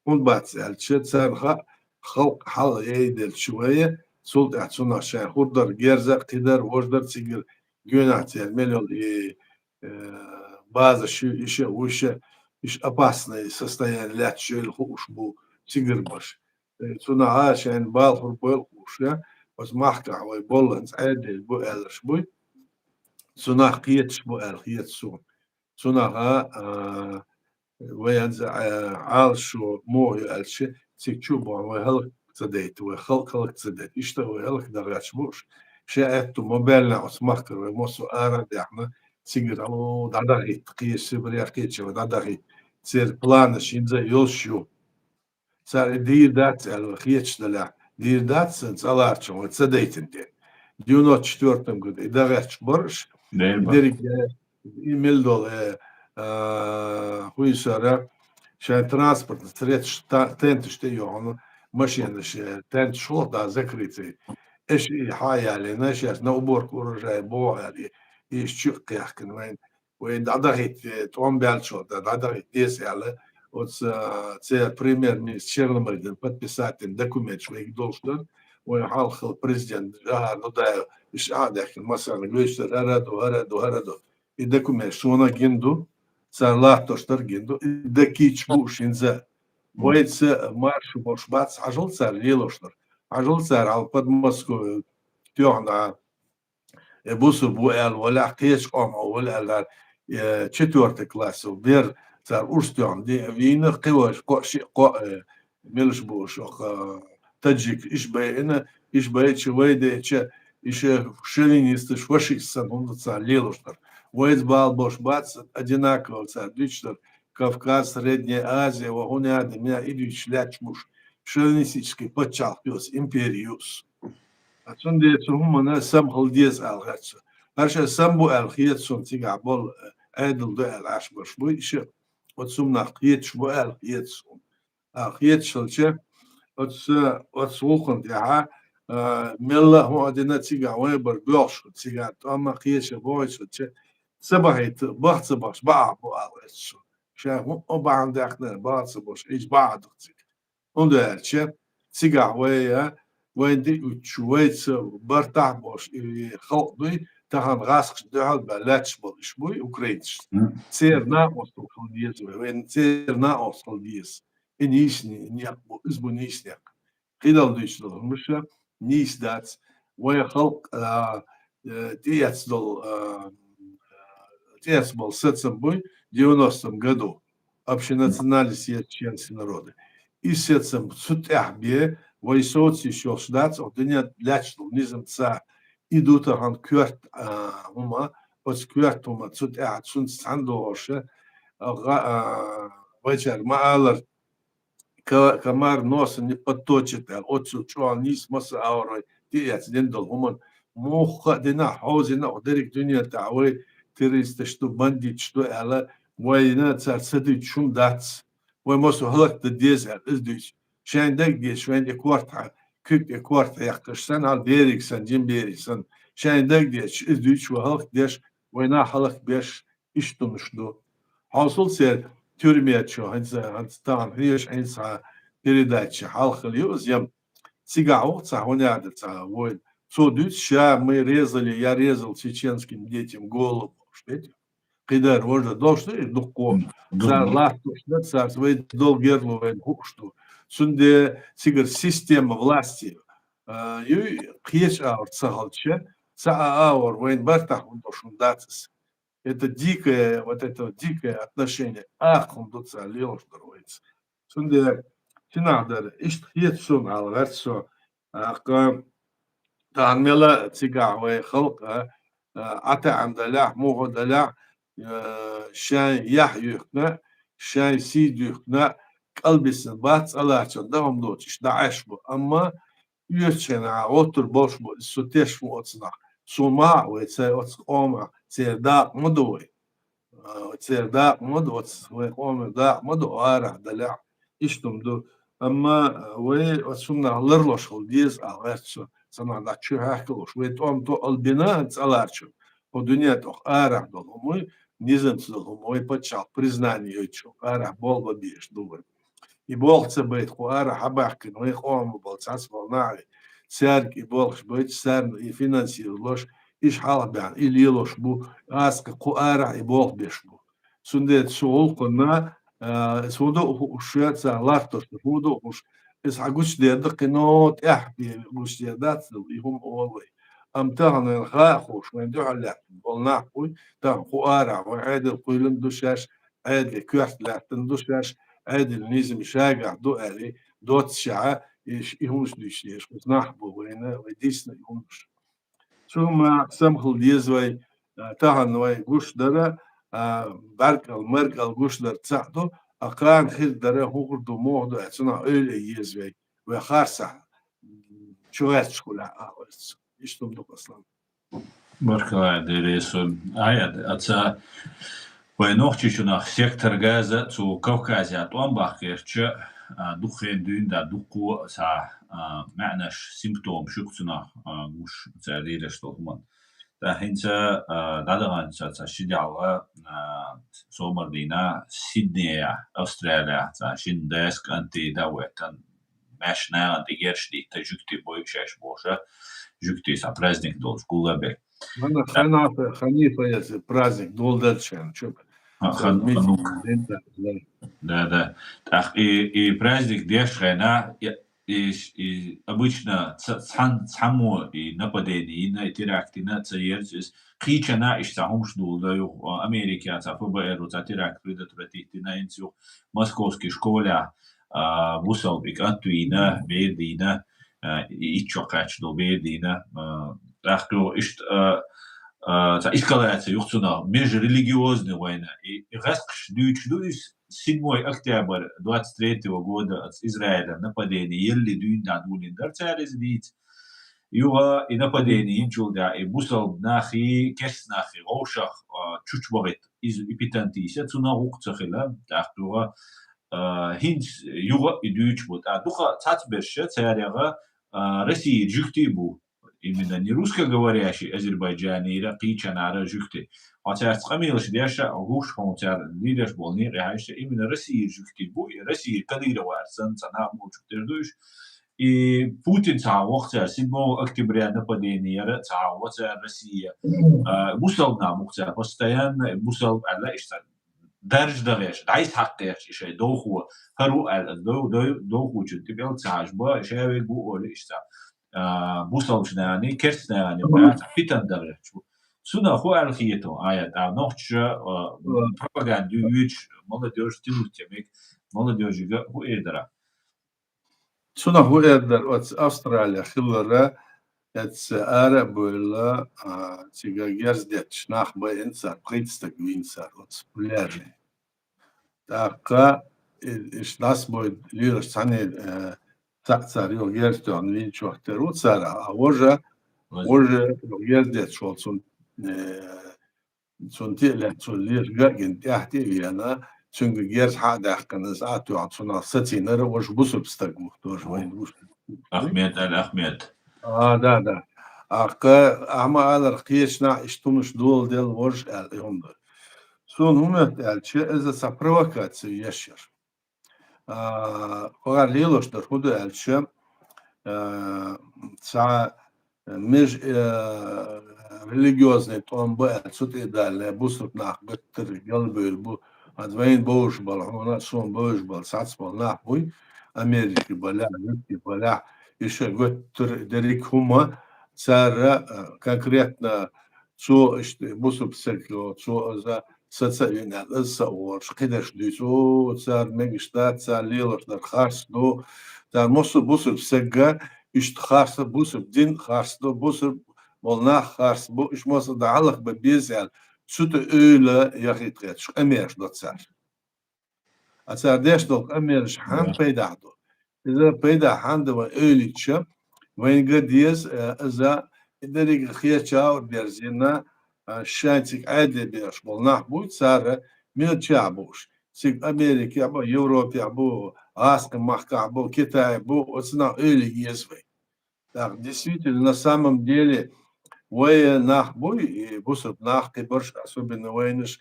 ХӀунда бац аьлча, царна хаьа, халкъ хьал яйделча вай, цул тӀаьхьа цунах шайн хӀур дар, герза а, кхидар, вождар цигара гуьнахь церан мел йолу и, э, база шу, иша, уша, иша опасное состояние лаьтташ йойла хууш бу цигара баш. Э, цунах а шайн бала хӀур бойла хууш, я, оцу махкахь вай болланца Ӏедал бу аьллаш буй. Цунах кхеташ бу аьлла хета суна. Цунах а, а, вай хӀанза, а, Ӏалашо муха ю аьлча, цига чу а бохьу, вай хӀаллак ца дайта, вай халкъ хӀаллак ца дайта. Иштта вай хӀаллак дан гӀерташ бу уш. Шен аьтту ма баьллинехь оцу махкара вай массо а ара а даьхна, цигара ало дӀадахийта, кхечу Сибрех, кхечу вай дӀадахийта. Церан планаш хӀинца а йолуш ю. Цара и дийр дац аьлла, хеташ далахь, дийр дац сан цӀа ларча вай ца дайтина тӀе. Девяносто четвёртом году и дагӀерташ бараш, дерриг, э, и мел долу, э, а, хӀуьйсара, шайн транспортный средств, та-, тенташ тӀе йохьуна, машенаш, э, тенташ хӀокху да закрытый. Эш и хьа а ялийна, шаьш на уборка урожая боху аьлла, и, и чу а кхехкина вайн. Вай дӀадахийта, тӀом баьллачул тӀаьхьа дӀадахийта деза аьлла, оцу, а, церан премьер-министр Черномырдин подписать дина документаш вайга долуш дара. Вайн хьалха президент Жохар Дудаев, иштта а даьхкина, массарна гойтуш дара, хӀара ду, хӀара ду, хӀара ду. И документаш суна гина ду, цара латтош дара гина ду. И даккхийча бу уьш хӀинца. Вайца марша болуш бац, хьажал цара лелош дара. Хьажал цара хьал Подмосковье тоьхна, э, бусурба ву аьлла, валахь кхечу къоман ву аьлла, э, четвёртый класс ву бер, цара урс тоьхна де-, вийна, кхин вай кхо-, ши-, кхо-, э, мелаш бу уьш, оха, таджик, иш байина, иш байча, вай деча, иш, э, шовинисташ, фашист санна хӀунда цара лелаш дара. Вайца бала болуш бац, одинаково цара дуьйцуш дара, Кавказ, Средняя Азия, ва хӀун яда, мя и дуьйцуш лаьтташ буш. Шовинистический пачхьалкх ю ас, импери ю ас. А цундела цу хӀуманна сам хила деза аьлла гӀерташ. ХӀара ша сам бу аьлла хета суна цигахь болу, э, Ӏедал ду аьлла Ӏаш барш буй, иша оцу хӀуманах кхеташ бу аьлла хета суна. А, хеташ хилча, оцу, оцу гӀуллакхана тӀехьа, а, мелла а хӀун а дина цигахь вайн бара боьлхуш хила цигахь, тӀом а кхеча бохуьйтуш хилча, ца бахийта, баха ца бахча, бахьа бу аьлла гӀерташ суна. Ша хӀун а бахьана даьккхинера, баха ца бахча, Ӏийча бахьа ду-кх цига. ХӀунда аьлча, цигахь вай, а, вайн диъ уьттуш, вайца бартахь а болуш, и халкъ дуй, тахана гӀаскхашна дуьхьал баьлла лаьтташ болу иш буй, украинцаш. Церан накъостал хила деза вай, вайн церан накъостал хила деза. И нийса не-, некъ бу, иза бу нийса некъ. Кхидолу дуьйцу долу хӀумнаш нийса дац. Вайн халкъ, а, э, тӀеэцна долу, а, тӀеэцна болу сацам буй девяностом году. Общенациональный съезд чеченского народа. И сацам цу тӀехь бе, вай социйш йолуш дац, оха дуьнен лаьтташ долу низамца. И ду тахана коьрта, а, хӀума, оцу коьрта хӀума цу тӀехь цунца цхьаьна догӀуша, а, гӀа-, а, вайчара ма-аллара, ка-, комар носа не подточит аьлла, оццул чӀогӀа нийса маса а вара вай тӀеэцна дина долу хӀуманна. Муха а дина, хьовзийна а, дерриг дуьнен тӀехь вай террористаш ду, бандиташ ду аьлла, вайна цара ца дуьйцуш хӀума дац. Вай массо хӀаллак дан деза аьлла, иза дуьйцу. Шайн дага дезаш, вайн тӀе корта хьа-, куьг тӀе корта хьекхаш санна, хьал бериг санна, жима бериг санна. Шайн дага дезаш, иза дуьйцуш, вай хӀаллак деш, вайна хьаллак беш, иштта хӀумнаш ду. Хьовсал церан тюрьме чу, хӀинца, хӀинца тахана хьеша, хӀинца хьан передача хьалха хила ю иза, ям. Цигахь ву цхьа хӀун яда цхьа война. Цо дуьйцу ша, мы резали, я резал чеченским детям голову, бохуш, видите? Кхидара важа долуш ду, и дуккхо. Цара латтош ду, цара вай долу герло вайна хууш ду. Цундела цигара система власти, а, юй, кхечу агӀор ца хилча, цхьа а агӀор вайна бартахь хӀума долуш хӀума дац иза. Это дикое, вот это вот дикое отношение, акха хӀума ду цара лелош дара вайца. Цундела цигахь дара, иштта хета суна аьлла гӀерта со, акха, тахана мела цигахь вай халкъа, а, ӀатаьӀам далахь, муха далахь, а, шайн яхь юьхкина, шайн сий дуьхкина, кӀалбисина бац цӀаларчун, дахам доцуш дӀаӀаш бу. Амма оьцучу хенахь гӀоттур болуш бу, иза со теш ма оцу нах. Суна ма хаьа вай цай оцу къомах, церан дакъа ма ду вай. А, церан дакъа ма ду, оцу вай къоман дакъа ма ду, арахь далахь, иштта хӀума ду. Амма, а, вай оцу хӀуманах ларлуш хила деза, а, гӀерта со, ца нах дӀа чу хьаьхкалуш. Вай тӀом тоъал бина цӀаларчу. Кху дуьнен тӀехь арахь долу хӀума вуй, низамца долу хӀума вай пачхьалкх признание йойтуш, арахь болх бан безаш ду вай. И болх ца байта кху арахь хьабаьхкина вай къоман болу цхьацца болу нах а, цаьрга и болхаш байташ, царна и финансировать луш, иша хьалха баьхна, и лелош бу, аса кху арахь и болх беш бу. Цундела цу гӀуллакхана, а, иза хӀун ду а хууш, цара латтош ду, хӀун ду а хууш, иза хьан гучудер ду, кхин тӀаьхьа бен гучудер дац, и хӀума олу вай. Амма тахана вайна хаа а хууш, вайна дуьхьал лаьттина болу нах буй, тахана кху арахь вайн Ӏедал кхоьллина ду шаьш, Ӏедале коьрта лаьттина ду шаьш, Ӏедалан низам шайгахь ду аьлла, доццушехь, и, и хӀуманаш дуьйцуш дезаш кхуза нах бу вайна, вай дийцина и хӀуманаш. Цу хӀуманах самахила деза вай, а, тахана вай гуш дара, а, бӀаьркал, маркал гуш дара цхьаъ ду, а кхана хир дара хӀун хир ду, муха ду аьлла, цунах ойла е еза вай, вай харцахь чу гӀерташ хуьлахь а вайца. Иштта хӀума ду, Аслан. Баркалла, Деррис. Ай, а, а ца вай нохчийчунах сектор газа цу Кавказе тӀом баккха гӀертача, а, дукха хенахь дуьйна да, дуккха а цхьа, а, маьӀнаш, симптомаш ю-кх цунах, а, гуш, цара лелаш долу хӀуманна. ТӀаккха хӀинца, а, дӀадаханчу цхьа ши де хьалха, а, сомал дийнахь Сиднейхь, Австралияхь, цхьа шина дас, кӀант а дӀа а хӀоьттина, маьрша нахана тӀе герз дитта, жуьгтий бу шаьш бохуш, жуьгтийн цхьа праздник долуш гулбелла. Хана, хана, ханийфа яц праздник долу дара шайна чу. А, хан-, ханук. Да, да. ТӀаккха и, и праздник деш хенахь, и, и, и обычно ца-, цхьан-, цхьаммо и нападение йина, и теракт йина ца ерза иза. Кхечанхьа иштта цхьа хӀумаш долу ду юха, Америкехь цхьа ФБР цхьа теракт предотвратить йина, хӀинца юха московский школехь, а, бусалба и кӀант вийна, бер дийна, а, и итт шо кхаьчна долу бер дийна, а, тӀаккха юха иштта, а, а, цхьа эскалация ю-кх цунах, межрелигиозный война. И, и гӀаскхаш дуьйцуш ду иза, седьмой октябрь двадцать третьего года оцу Израилан нападение елла дуьйна дӀа дуьйлина дара цара иза дийца. Юха и нападение йинчул тӀаьхьа и бусалба нахи, керста нахи вовшах, а, чучубахийта иза и питана тийса, цунах гӀуллакх ца хила, тӀаккха юха, а, хӀинца юха и дуьйцуш бу. ТӀаккха дукха цхьацберш цаьргахь, а, Россияра жуьгтий бу. Именно не русскоговорящий Азербайджанера, кхечанхьара жуьгтий. Хьо цаьрца къамелаш деш а, гуш хьуна цара лелаш болу некъий хьаьжча, именно Россияра жуьгтий бу, и Россияра Кадыровера санна цхьа нах болчух тера ду уьш. И Путин цхьа ваха цара, седьмого октября нападение яра цхьа ваха цара Россия. А, бусалба нах бу-кх цара, постоянно бусалба аьлла, иштта даржа дан гӀерташ, дӀасахьакха гӀерташ, и шайн довхо хӀара ву аьлла, дов-, дов-, довхочун тӀе пӀелг ца хьажа бан, ша вег ву олий иштта. А, бусалбачу нахана, керста нахана юкъахь цхьа питана дан гӀерташ бу. Цунах хӀун аьлла хета хьуна, Аят, а, нохчаша, а, пропаганда ю-, юьйцуш, молодёжь тилуртемиг, молодёжига хӀун эр дара? Цунах хӀун эр дара, оцу Австралехь хиллара, эцца ара а бевлла, а, цига герз детташ нах байина цара, пхийтта стаг вийна цара оцу пляже. ТӀаккха и-, иштта дӀасабевлла лелаш цхьаьна, э, цхьаъ цара юха герз тоьхна вийначух тера ву цара, а вожа, вожа юха герз детташ волу цунна, э, цунна тӀе а лаьцна, цо лелаш ган а гина, тӀаьхьа тӀе а веана, цуьнга герз хьа а даьккхина, иза Ӏа а тоьхна, цунах сацийнера, вожа бусалба стаг ву, тоже вайна ву. Ахмед, Аль-Ахмед. А, да, да. Ахка, ахьа ма аллара, кхечу нах иштта хӀуманаш доладелла вожа аьлла, и хӀума ду. Суна хӀун моьтту аьлча, иза цхьа провокаци еш яра. А, кхара лелош дара хӀун ду аьлча, а, цхьа меж-, э, религиозный тӀом бу аьлла, цу тӀе а далле, бусалба нах гуттар а галбевлла бу. ХӀанз вайна бовзаш болу, хьуна а, суна бовзаш болу, цхьацца болу нах буй, Америка балахь, Юрте балахь, иштта гуттар а дерриг хӀума цара, э, конкретно цо иштта бусалба стаг, цо иза саца а вина аьлла, иза са а волуш, кхидерш дуьйцу, о, цара мегаш дац, цара лелош дара харц ду, цара массо а бусалба стагга иштта харц ду, бусалба дин харц ду, бусалба болу нах харц бу, уьш массо а дӀахьалха бан беза аьлла, цу тӀе ойла яхийта гӀерташ къамелаш до цара. А цара деш долу къамелаш хьан пайдехь ду? Иза пайдехь хьан ду вайн ойла йича, вайна ган деза, э, иза и дерриге хеча а дерзийна, а, шайн цига Ӏедале бехаш болу нах буй, цара мел чохь бу уьш. Цига Америкехь бу, Европехь бу, гӀазкхийн махкахь бу, Китайхь бу, оцу нах ойла еза вай. ТӀаккха, действительно, на самом деле, вай нах буй, и бусурба нах кхибарш, особенно вайнаш,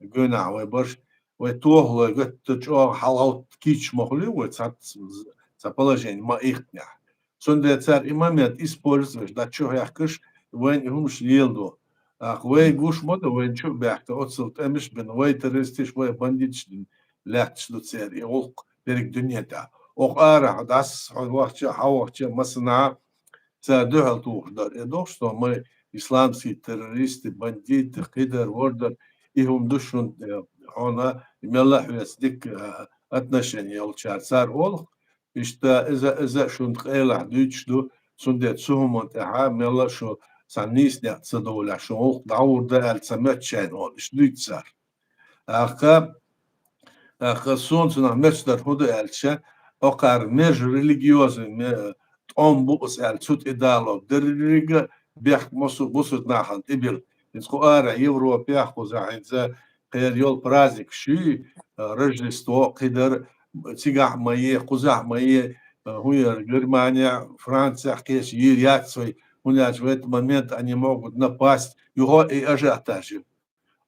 гонахь вай барш, вай тохалой гатта чӀогӀа хьалагӀовтта кийча ма хуьлий вай, цхьацца цхьа положение ма ихтинехь. Цундела цара и момент использовать веш, дӀа чу хьехкаш, вайна и хӀумаш леладо. ТӀаккха вай гуш ма ду, вайна чу а баьхкина, оццул тӀемаш а бина, вай террористаш, вай бандиташ дина лаьтташ ду церан и гӀуллакх дерриг дуьне тӀехь. Оха арахь дӀаса хьо вахча, хьан вахча, массанхьа цара дуьхьал тухуш дара. Э, дохуш со, май исламский террористы, бандиты, кхидар, вордар, и хӀума ду шуна, э, хьуна, мелла а хьоьца дика, э, отношение йолчара цара олу. Иштта иза, иза а шуна къайлахь дуьйцуш ду, цундела цу хӀуманна тӀехьа мелла а шу цхьа нийса некъ ца довлахь, шун гӀуллакх дӀагӀур дан аьлла ца моьтту шайна олу, иштта дуьйцу цара. ТӀаккха, тӀаккха суна цунах меца дар хӀун ду аьлча, окхара межрелигиозный ме-, тӀом бу аса аьлла, цу тӀе дало деррига бехк массо а бусург нахана тӀебилла. ХӀинца кху ара Европехь кхузахь хӀинца кхера йолу праздник шуьй, а, Рождество кхидара, цигахь а ма е, кхузахь а ма е, а, хӀун яра, Германехь, Францехь кхечу йийр яц вай, хӀунда аьлча в этот момент они могут напасть, юха и ажиотаж ю.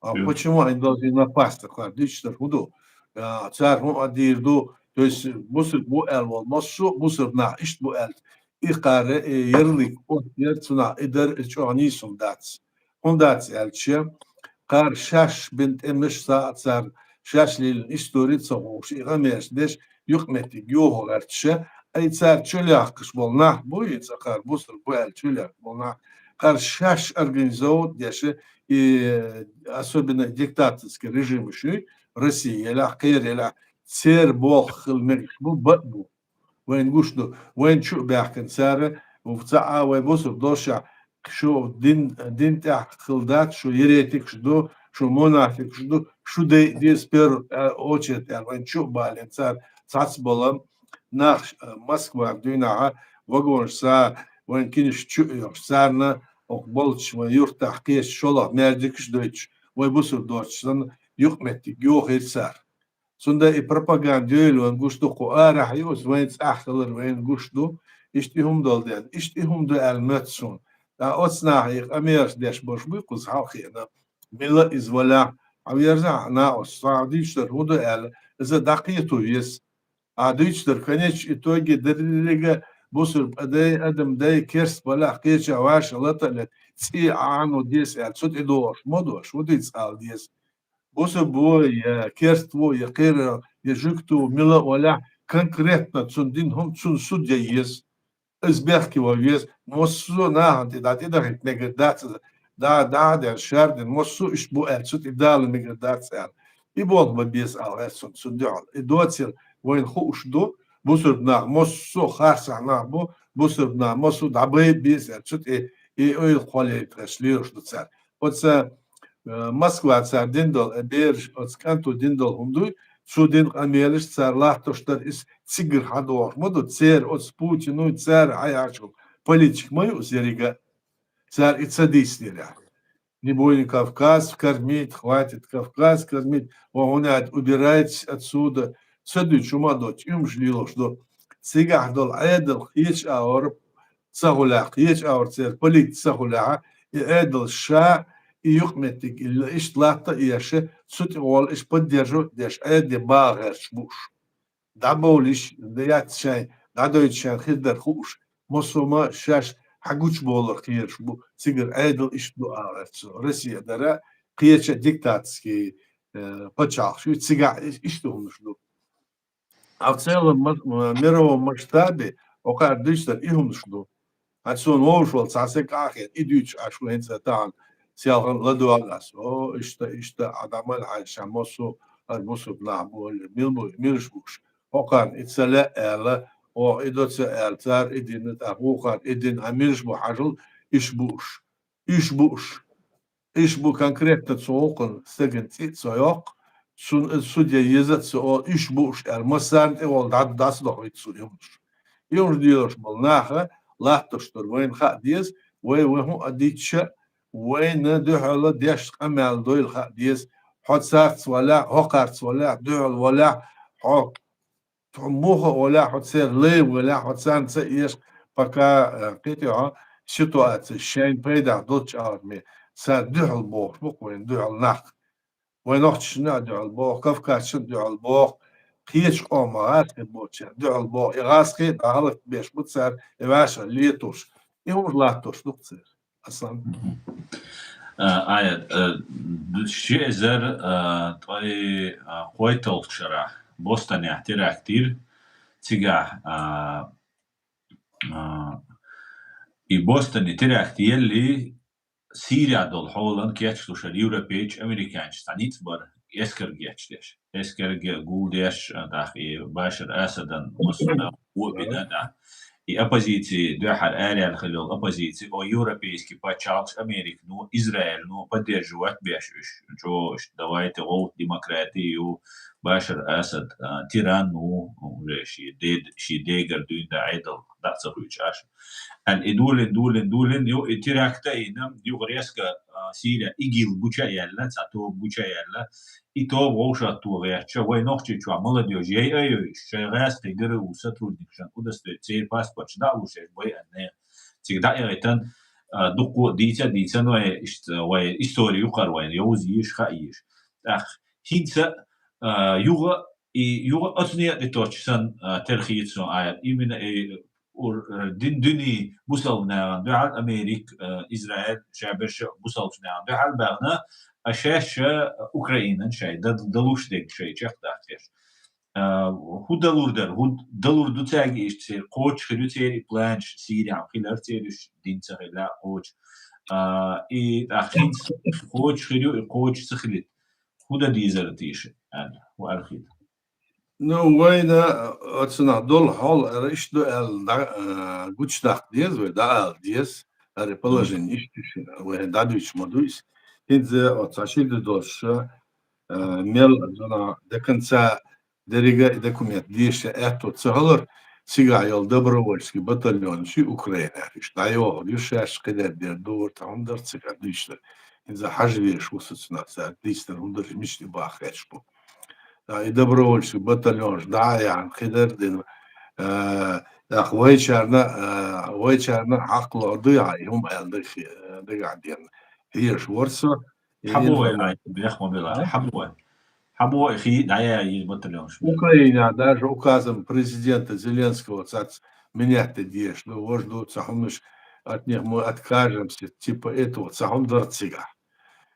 А почему они должны напасть? Кхара дуьйцуш дар хӀун ду? А, цара хӀун а дийр ду? То есть бусург бу аьлла волу массо а бусург нах иштта бу аьлла. И кхара, э, ярлык, оццу яра цунах и дара, и чӀогӀа нийса хӀума дац. ХӀунда дац аьлча, кхара шаьш бина тӀемаш, са а цара шаьш лелийна истори ца хууш, и къамелаш деш, юкъаметтиг йохо гӀерташ, ай цара чулехкаш болу нах бу, и цкъа кхара бусург бу аьлла чулехкаш болу нах, кхара шаьш организовать деш, и особенно диктаторский режимаш ю, Россия елахь, кхера елахь, церан болх хила мегаш бу, бакъ бу. Вайна гуш ду, вайна чу а баьхкина цара, ца а вай бусург долшехь, шу дин, дин тӀехь хила дац, шу еретикаш ду, шу мунафикаш ду, шу дайа деза первую, а, очередь аьлла, вайна чу а балийна цара цхьацца болу нах, а, Москвара дуьйна а вагонаш са, вайн кинаш чу а йохуш, царна окху болчу вайн юьртахь кхечу шолгӀа маьждигаш а дойтуш, вай бусург доцуш санна, юкъаметтиг йохийра цара. Цундела и пропаганда йойла вайн гуш ду, кху арахь ю, аса вайн цӀахь хилар вайн гуш ду, иштта и хӀума долу дела, иштта и хӀума ду аьлла моьтту суна. ТӀаккха оцу наха и къамелаш деш болуш буй кхуза хьалххе а, мила иза валахь, хьан верзахь а накъост, цхьа хьан дуьйцуш дар хӀун ду аьлла, иза дӀакхето веза. Ахьа дуьйцуш дар, в конечном итоге деррига бусург а дай, адам дай, керст балахь, кхеча ваша лата а лета, цӀий Ӏано деза аьлла, цу тӀе догӀуш ма ду, шу дуьйцу ала деза. Бусург ву я керст ву, я кхера, я жуьгти ву, мила а валахь, конкретно цунна дина хӀума, цунна суд ян еза. Иза бехке ван веза, массо а нахана тӀе дӀа тӀедахийта мегар дац иза, дӀа, дӀа а дена, шардина, массо а иштта бу аьлла, цу тӀе дала мегар дац аьлла. И болх бан беза ала гӀерта суна цунна дуьхьал. И доцийла вайна хууш ду, бусург нах массо а харцахь нах бу, бусург нах массо а дӀабай беза аьлла, цу тӀе и ойла кхоллайта гӀерташ лелаш ду цара. Оцу, э, Москва цара дина долу, э, бераш, оцу кӀанто дина долу хӀума дуй, цо дина къамелаш цара латтош дара, иза цигара хьан догӀуш ма ду, церан оцу Путин, ну, цара хьаяхьачу политика ма ю иза еррига. Цара и ца дийцинера. Не будем Кавказ кормить, хватит Кавказ кормить, вон хӀунда аьлча убирайтесь отсюда. Ца дуьйцуш хӀума а доцуш, и хӀумаш лелош ду. Цигахь долу Ӏедал кхечу агӀор ца хулахь, кхечу агӀор церан политика ца хулахь, и Ӏедал ша, и юкъаметтиг, и ла-, иштта латта а еш, цу тӀе гӀолла иштта поддерживать деш, Ӏедале баха гӀерташ бу уьш. ДӀабовлийша, яц шайн, дӀадойтуш шайн хир дар хууш, массо а ма шаьш хьан гучубовлар кхераш бу, цигара Ӏедал иштта ду ала гӀерта со. Россия дара, кхеча диктаторский, э, пачхьалкхаш ю, цигахь и-, иштта хӀуманаш ду. А в целом ма-, м-, мировом масштабе, окхара дуьйцуш дар и хӀуманаш ду. Хьан суна вовшах волу цхьа стаг къахьега, и дуьйцуш Ӏаш ву хӀинца тахана, селхана ладогӀа ас. О, иштта, иштта, Ӏа дӀа мала хьайна ша массо а ара бусург нах бу, мила бу, милаш бу уьш. ХӀокхарна и ца лаьа аьлла, оха и до ца аьлла, цара и дина, тӀаккха вукхарна и дина, хьан милаш бу хьажал, иш бу уьш. Уьш бу уьш. Уьш бу конкретно цу гӀулакхана стеган цӀи а ца йоккху, цунна иза судья еза а ца олу, уьш бу уьш аьлла, массарна тӀе волу дӀа-, дӀасадохуьйту цу юмаш. Юмаш доьлуш болу наха латтош дара вайна хаа деза, вай вай хӀун а дитча, вайна дуьхьала деш къамел дойла хаа деза. Хьо царца валахь, хӀокхарца валахь, дуьхьала валахь, хьо Тхьо муха а волахь, хьо церан лай а волахь, хьо царна ца эша, пока, э, кхетий хьо, ситуация шайн пайдехь долчу агӀорме, цара дуьхьал бохуш бу-кх вайна дуьхьал нах. Вайн нохчашна а дуьхьал боху, кавказчашна а дуьхьал боху, кхечу къоман гӀазкхи боцчарна дуьхьал боху, и гӀазкхи а дӀахӀаллакбеш бу цара, и ваьшха летош, и хӀумаш латтош ду-кх церан. Аслан. Мгм. А, Аят, а, ду-, ши эзар, а, ткъе, а, кхойтталгӀачу шарахь Бостонехь теракт йира. Цигахь, а, а, и Бостоне теракт елли, Сирехь долу хьолан кечдеш дара европейчу, американчу цхьа ницкъ бара, эскар гечдеш. Эскарга гулдеш, а, тӀаккха и Башар Асадан массо а вон бина, да. И оппозици, дуьххьара араяьлла хилла йолу оппозици, о, европейский пачхьалкхаш, Американо, Израильно поддерживать беш уьш. ЧӀогӀа уьш, давайте гӀовта демократи ю, Башар Асад, а, тиран ву, уже шен де-, шен дегара дуьйна да Ӏедал дӀа а ца хуьйцуш Ӏаш. Аьлла, и дулин, дулин, дулин, ю, и теракт а йина, юха резко, а, Сирехь ИГИЛ гуча а яьлла, цхьа тоба гуча а яьлла, и тоба вовшахтохьуьйтуш, вай Нохчийчохь молодёжь яйа а йойуш, шайн гӀазкхи гара ву сотрудникашна удостоверить, церан паспорташ дӀа а луш, эш байъина нехан. Цига дӀа а яйтина, а, дуккха а дийца а дийцина вай, иштта вай истори ю-кх хӀара вайна, йовза езаш, хаа езаш. ТӀаккха хӀинца, а, юха, и юха оцу некъа тӀе тоттуш санна, а, тера хета суна Аят. Именно и ур-, дин, дуьне бусалба нахана дуьхьал, Америка, а, Израиль, ша берш а бусалба нахана дуьхьал баьхна, а шаьш а Украинан шайн дан-, далуш дерг шайн чекхдаккхеш. А, хӀун далур дара? ХӀун далур ду цаьрга иштта церан? Кхочуш хир ю церан и планаш, Сирехь хилар церан уьш, дин ца хилла кхочуш. А, и тӀаккха хӀинца кхочуш хир ю, и кхочуш ца хилийта. ХӀун дан дезара теша аьлла, хӀун аьлла хета? Ну, вайна, а, оцунах долу хьол ара иштта ду аьлла, дӀа, а, гучудаккха деза вай, дӀаала деза. ХӀара положение иштта ю, вай дӀадуьйцуш ма ду иза. ХӀинца оцу ши де долуш, а, мел, а, до конца деррига а и документ деша аьтто ца хилар, цигахь йолу добровольский батальон ши Украинера, уьш дӀайохур ю шаьш, кхидерг дер ду, цхьа хӀума дар цигахь дуьйцуш дар. ХӀинца хьажа везаш ву со цунах, цара дийцинарг хӀун дара, мича тӀе баха хеташ бу. А, и добровольский батальонаш дӀа а яьхна, кхидерг а дина, а, тӀаккха вайчарна, а, вайчарна хьакхалур ду хьан, и хӀума аьлла дагахь, дагахь дена. Хьежаш вара со, и Хьан бу вай, информаци-, хьан бех ма била, а? Хьан бу вай? Хьан бу вай хи дӀаяьй батальонаш? Украинехь даже указом президента Зеленского цац минет деш ду, вож ду, цхьа хӀумнаш от них мы откажемся, типа этого, цхьа хӀума дар цигахь.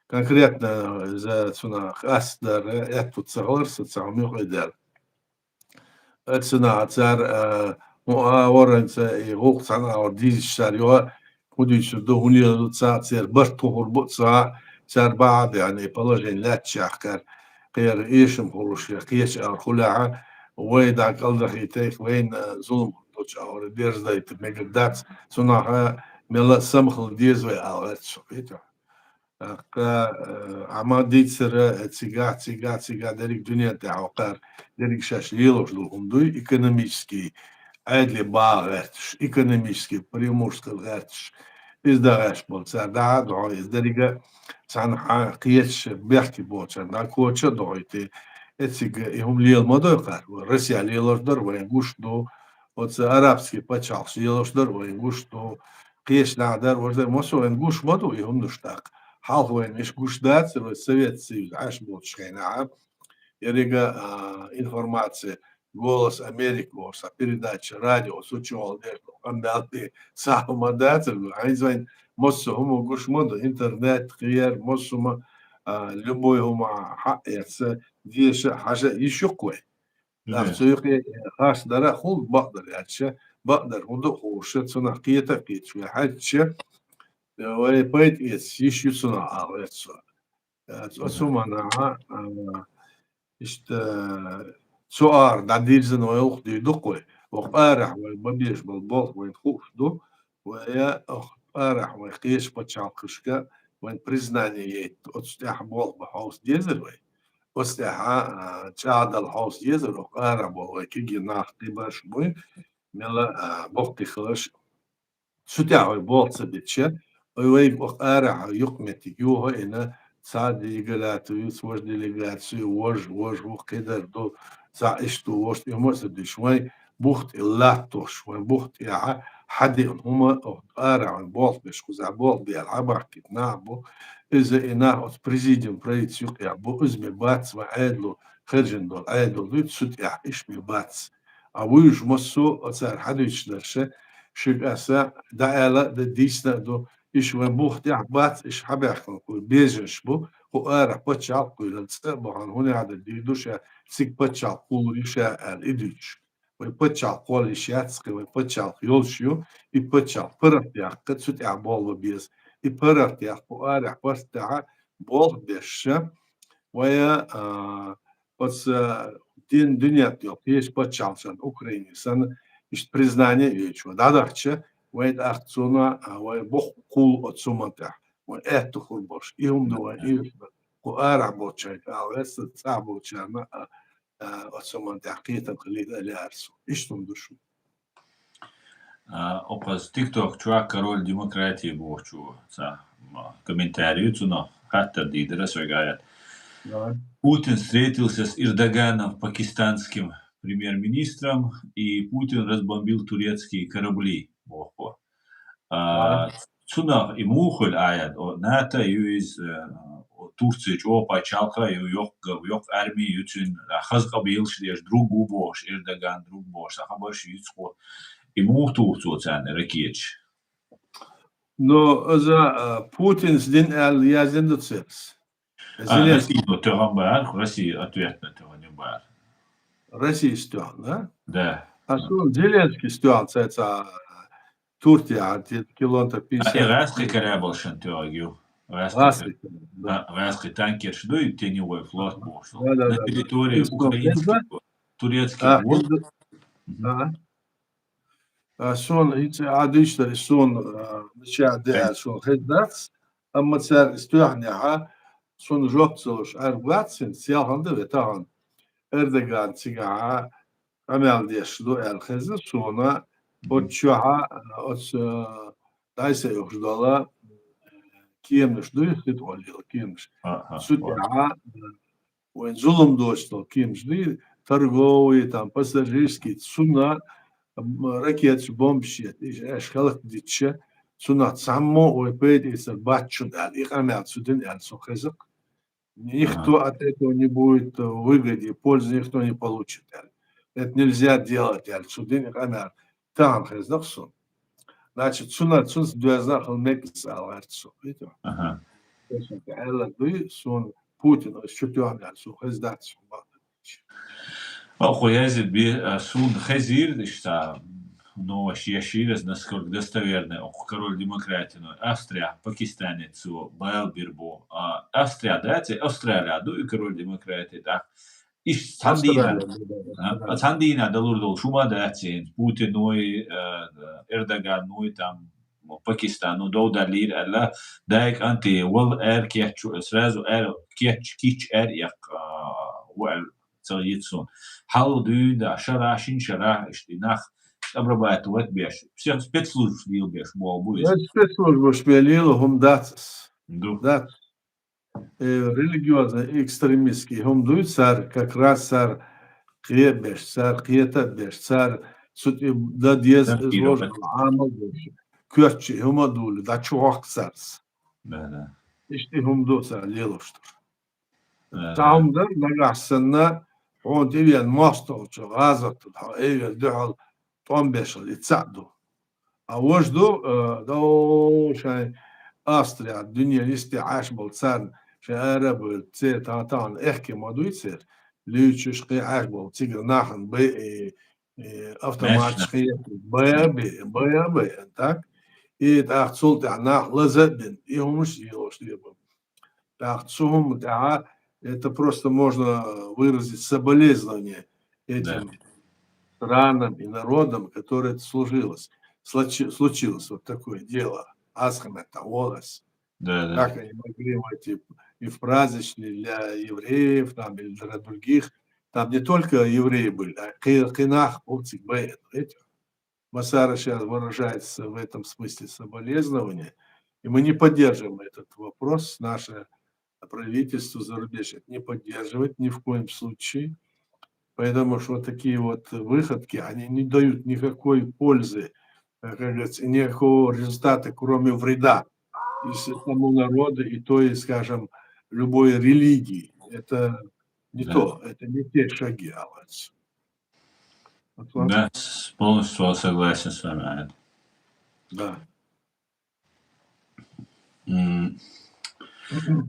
Конкретно иза цунах къастдар, аьтту ца хилар со, цхьа хӀума юкъа даьлла. Оцунах цара, а, хӀун а вара, хӀинца и гӀуллакх цхьана агӀор дийзича цара юха, хӀун дуьйцур ду, хӀун лелор ду, цхьа церан барт тухур бу, цхьа цара бахьа а баьхна, и положение лаьттачех кхара, кхера эшам хуьлуш, я кхечу агӀор хуьлехь, вай дӀа кӀалдахийтайх, вайна, а, зулам долчу агӀор дерзадайта мегар дац, цунах а мелла а самхала деза вай ала гӀерта со, кхетий хьо. ТӀаккха, э, Ӏама дийцара, э, цигахь, цигахь, цигахь дерриг дуьнен тӀехь вакхара, дерриг шаьш лелош долу хӀума дуй, экономический Ӏедале баха гӀерташ, экономический преимущество гӀерташ, иза дан гӀерташ болу цара дӀа а дохьуй, иза деррига цхьана хьан кхеташ бехке болчарна дӀакхоча а дохьуй те, эциг и хӀума лела ма дой кхара. Россия лелош дара, вайн гуш ду, оцу арабский пачхьалкхаш лелош дара, вайн гуш ду, кхечу наха дара, важа дара, массо а вайн гуш ма ду и хӀуманаш тӀаккха. Хьалха вайн иштта гуш дацара, вай Совет Союз Ӏаш болчу хенахь, еррига, а, информация, Голос Америки, оцу передача, радио, цу чохь деш ду, къамбалти, цхьа хӀума дацара, хӀинца вайн массо а хӀума гуш ма ду, интернет, кхер, массо а хӀума, а, любой хӀума хьаэца, деша, хьажа, йиш ю-кх вай. ТӀаккха цу юкъе харц дара а хуьлу, бакъдар аьлча, бакъдар хӀун ду хууш, цунах кхета а кхеташ вай хьаьжча, вай пайда эца йиш ю цунах ала веза со. Оцу хӀуманахь, а, иштта, цу ара дӀадирзина вай вукху дуьйна ду-кх вай. Вокху арахь вай бан безаш болу болх вайна хууш ду, вай, ох, арахь вай кхечу пачхьалкхашка вайн признание яйта, оцу тӀехь болх бан хьовса дезар вай. Оцу тӀехь, а, чӀагӀдала хьовса дезар, оха арахь болу вай кегий нах кхин баш буй, мела, а, боккхий хиларш. Цу тӀехь вай болх ца дича, вай вайга оха арахь юкъаметтиг юха а йина, цхьа делегату юц, важа делегацию, важа, важа ву кхидар ду, цхьа иштта ву, вожа тӀе хӀума а ца дуьйш, вай бух тӀе латтош, вай бух тӀехь хьадеана хӀума, оха арахь вайн болх беш, кхузахь болх бела хьабахкийта нах бу. Иза и нах оцу президиум правительство юкъехь бу, иза бен бац, вайн Ӏедало, хержина долу Ӏедало дуьйцу, цу тӀехь иштта бен бац. А вуьйш массо а цара хьадуьйцуш дарша, шуьга аса дӀааьлла а дан дийцина а ду, иша вайн бух тӀехь бац, иша хьабаьхкина кху безанаш бу, кху арахь пачхьалкх кхуьйлал цӀа а бахьана, хӀунда аьлла дийр ду ша, цига пачхьалкх кхуллур ю ша аьлла и дуьйцуш. Вай пачхьалкх кхолла йиш яц кхин, вай пачхьалкх йолуш ю, и пачхьалкх паргӀат яккха, цу тӀехь болх бан беза. И паргӀат яккха, кху арахь паргӀат тӀехь болх беш ша, вай, а, оцу дин дуьнен тӀе йолу кхечу пачхьалкхашна, Украине санна, иштта признание а йойтуш вай дӀадахча, вай тӀаккха цунах, а, вай боккха кхул оцу хӀуманна тӀехь, вай аьтто хур болуш. И хӀума ду вайн ирс бан. Кху арахь болчарна ала ваьсса, цӀахь болчарна, а, а, оцу хӀуманна тӀехь кхетам хилийта а лаьара суна. Иштта хӀума ду шуна. А, оха аса TikTok чохь король демократии бохучо цхьа, м, комментарий ю, цунах хаттар дийр дара ас вайга, Аят. Давай. Путин встретился с Эрдоганом, пакистанским премьер-министром, и Путин разбомбил турецкие корабли, боху. А, Давай. Цунах и муха хуьлу, Аят, о, НАТО ю иза, э, о, Турция чӀогӀа пачхьалкх а ю, йоккха, йоккха арми ю цуьнан, а, хаза къабелаш деш, друг ву бохуш, Эрдоган друг бохуш, сан хабарш юьйцу кхо. И муха туху цо царна ракеташ? Ну, иза, а, Путинс дина аьлла яздина ду церас. А, Зеленский. Россия тӀе тоьхна бара, Россия ответно тоьхна бара. Россия тӀе тоьхна, да? Да. А суна Зеленский тӀе тоьхна ца, ца Турция, а, те-, километр А, пятьдесят. И гӀаскхи корабльш тӀе тоьхна ю. ГӀаскхи ГӀаскхи кор-, корабль, да. А, гӀаскхи танкерш ду, и теневой флот бохуш. Да, да, да, да. На территории украинских, турецких вод. А, хӀунда-, Мгм. а. А, суна, и ца, а, дийшта, и суна, а, нача де, Ай. Суна хезна дац, амма цара и тоьхнехь, суна жоп ца луш, ара вац хӀинца, селхана дан ве тахана. Эрдоган цигахь къамел деш ду аьлла хезна суна, Мгм. Оцу чохь, оцу, а, дӀасаоьхуш долу кеманаш дуй, хи тӀе оллийла кеманаш. А, а, Цу а. ТӀехь, а, вайн зулам доцуш долу кеманаш дуй, торговые, там, пассажирские, цунна, м, ракеташ, бомбаш ета, иша аьш хӀаллакдитича, цунах цхьаммо вай пайда эцар бац шуна аьлла, и къамел цу дина аьлла, со хеза-кх. Никто Ага. от этого не будет, э, выгоды, пользы никто не получит, аьлла. Это нельзя делать, аьлла, цу дина къамел тахана хезна-кх суна. Значит, цунах, цунца доьзна а хила мегаш ала гӀерта со, видите? Ага. То есть, аьлла дуй, суна Путин ас чу тоьхна аьлла, суна хезна дац, суна бакъдерг. Оха язйина бе-, а, суна хезира, иштта, новость ешира, насколько достоверная, оха король демократии, но Австрия, Пакистане цо бала бир бу. А, Австрия, да, ци Австралия ду и король демократии, да? Иштта цхьана дийнахь, Австралия, да, да, а, да. Цхьана дийнахь далур долуш хӀума дац хӀинца. Путиной, а, Эрдоганой, там, Пакистано дов далийра аьлла, дай кӀанте, вала аьр кеччу, сразу аьр кеччу, киччу аьр эккха, а, ву аьлла ца йица суна. Хьал дуьйна, шарахь, шина шарахь, иштта и нах обрабатывать беш, всех спецслужб лелабеш болу бу иза. Э, спецслужбаш бен лела хӀума дац ас. Ду. Дац. Э, религиозный, экстремистский хӀума дуй цара, как раз цара кхебеш, цара кхета а беш, цара цу тӀе дан деза, Дан иза кхийра вожа вац. Ӏамал а беш, коьртачу хӀума а дуьйлий, дӀа чу хьокху цара. Да, да. Иштта хӀума ду цара лелош дар. Э, Цхьа хӀума дар, нагахь санна, хьуна тӀевеана мостагӀчо гӀазот ду, хьо эвер дуьхьал тӀом беш хила, и цхьаъ ду. А вож ду, э, дов шайн Австрия, дуьне йисте Ӏаш болу царна, шайн ара а бевлла, церан тахана, тахана эхке ма дуй церан, луьйчуш кхин Ӏаш болу цигара нахана бай, э, э, автоматаш Маьшна. Кхин бай а бе, бай а бай, так? И тӀаккха цул тӀаьхьа нах лаза а бина, и хӀумаш а йолуш лебан. ТӀаккха цу хӀума тӀехь, это просто можно выразить соболезнование этим Да. странам и народам, которые это служилось, случи-, случилось вот такое дело. Аз хӀама тӀа волас. Да, да. Как они могли войти и в праздничный для евреев, там, или для других? Там не только евреи были, а кхы-, кхы нах бу цига байина, видите? Массара сейчас выражает с-, в этом смысле соболезнования. И мы не поддерживаем этот вопрос. Наше правительство зарубежья не поддерживает ни в коем случае. Поэтому что вот такие вот выходки, они не дают никакой пользы, э, как говорится, никакого результата, кроме вреда. Если тому народу и то, и, скажем, любой религии. Это не Да. То, это не те шаги, Аллах. Вот вам. Да, с- полностью согласен с вами, Аят. Да. М,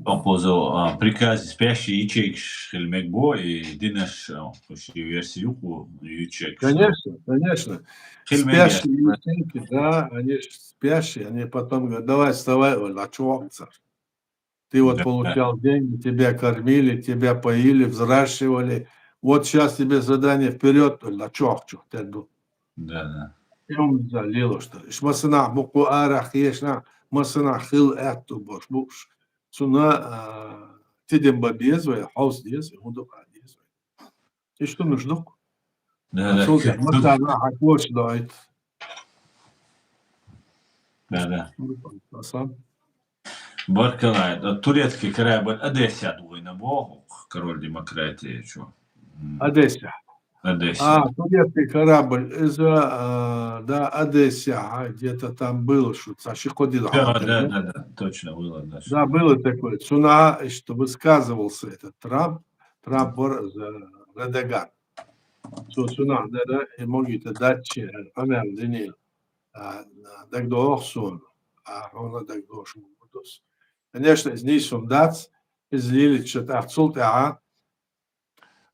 По поводу а, приказа спящие ячейки хила мегаш бу, и динаш, а, уж версия юху ячейки. Конечно, конечно. Хила мегаш. Спящие ячейки, да, они ж спящие, они потом говорят: «Давай, вставай, вала чокца. Ты вот Да, получал деньги, тебя кормили, тебя поили, взращивали. Вот сейчас тебе задание: вперед, вала чокчу». Да, да. Им залило, что. Иш масана мукъу ара хешна, масана хил атту бош буш. Цуна, а, тидем ба безвай, хаус дез, худук а дез. Иш ту нуждук. Да, да. Цул масана хакош дойт. Да, да. Асан. Баркалла, да, турецкий корабль Одессе дуйна бу, король демократии, чё? М, Одессе. Одессе. А, турецкий корабль из, а, да, Одессе, а, где-то там было, что саши ходил. Да, да, да, да, точно было, да. Да, было такое. Цуна, что высказывался этот Трамп, Трамп бор за Эрдоган. Цу цуна, да, да, и могите дать че, а, мер динил. А, дагдох сун, а, она дагдох шумудус. Конечно, из ней сум дац, из лилит шат ахцулт, а,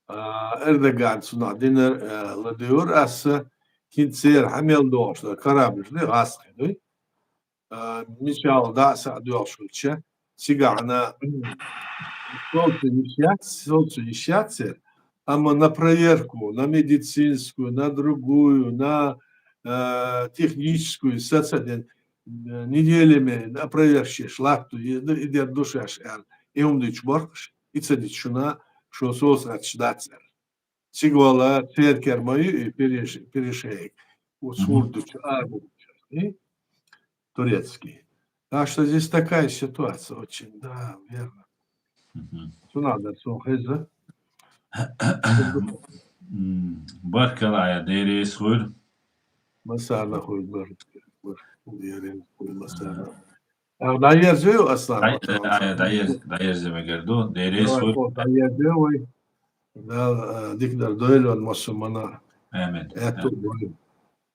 а, Эрдоган цуна динер, э, ладиур ас, кин цер хамел дох, что корабль, не гас, дуй. А, мичал да са дох шуча, сигана, солнце не щат, солнце не щат цер, ама на проверку, на медицинскую, на другую, на, э, техническую, сацаден, э, неделями на проверке шлатту, и, и дер душаш, эр, и умдыч боркш, и цадич шуна, шо соус ат шдацер. Сигвала церкер мою и переш-, перешейк. Вот сурдуч, арбуч, и турецкий. Так что здесь такая ситуация очень, да, верно. Мгм. Цуна да, цун хеза. М, Баркалла, Аят, Дерес хуйр. Масана хуй бар. Бар. Дерес хуй масана. А, да, я зю, Аслан. Ай, ай, ай, ай, ай, зю мегер ду. Дерес Давай, хуйр. Пол, да, я зю, ой. Да, э, дикдар дойлон масу мана. Амин. Это боль.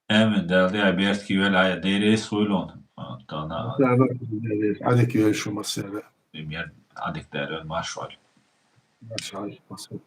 Амин. Да, да, берт кивел, Аят, Дерес хуйлон. А, тана, Да, да, Дерес. Адик ей шу масера. Пример, адик дерен машвал. Машаль, масу.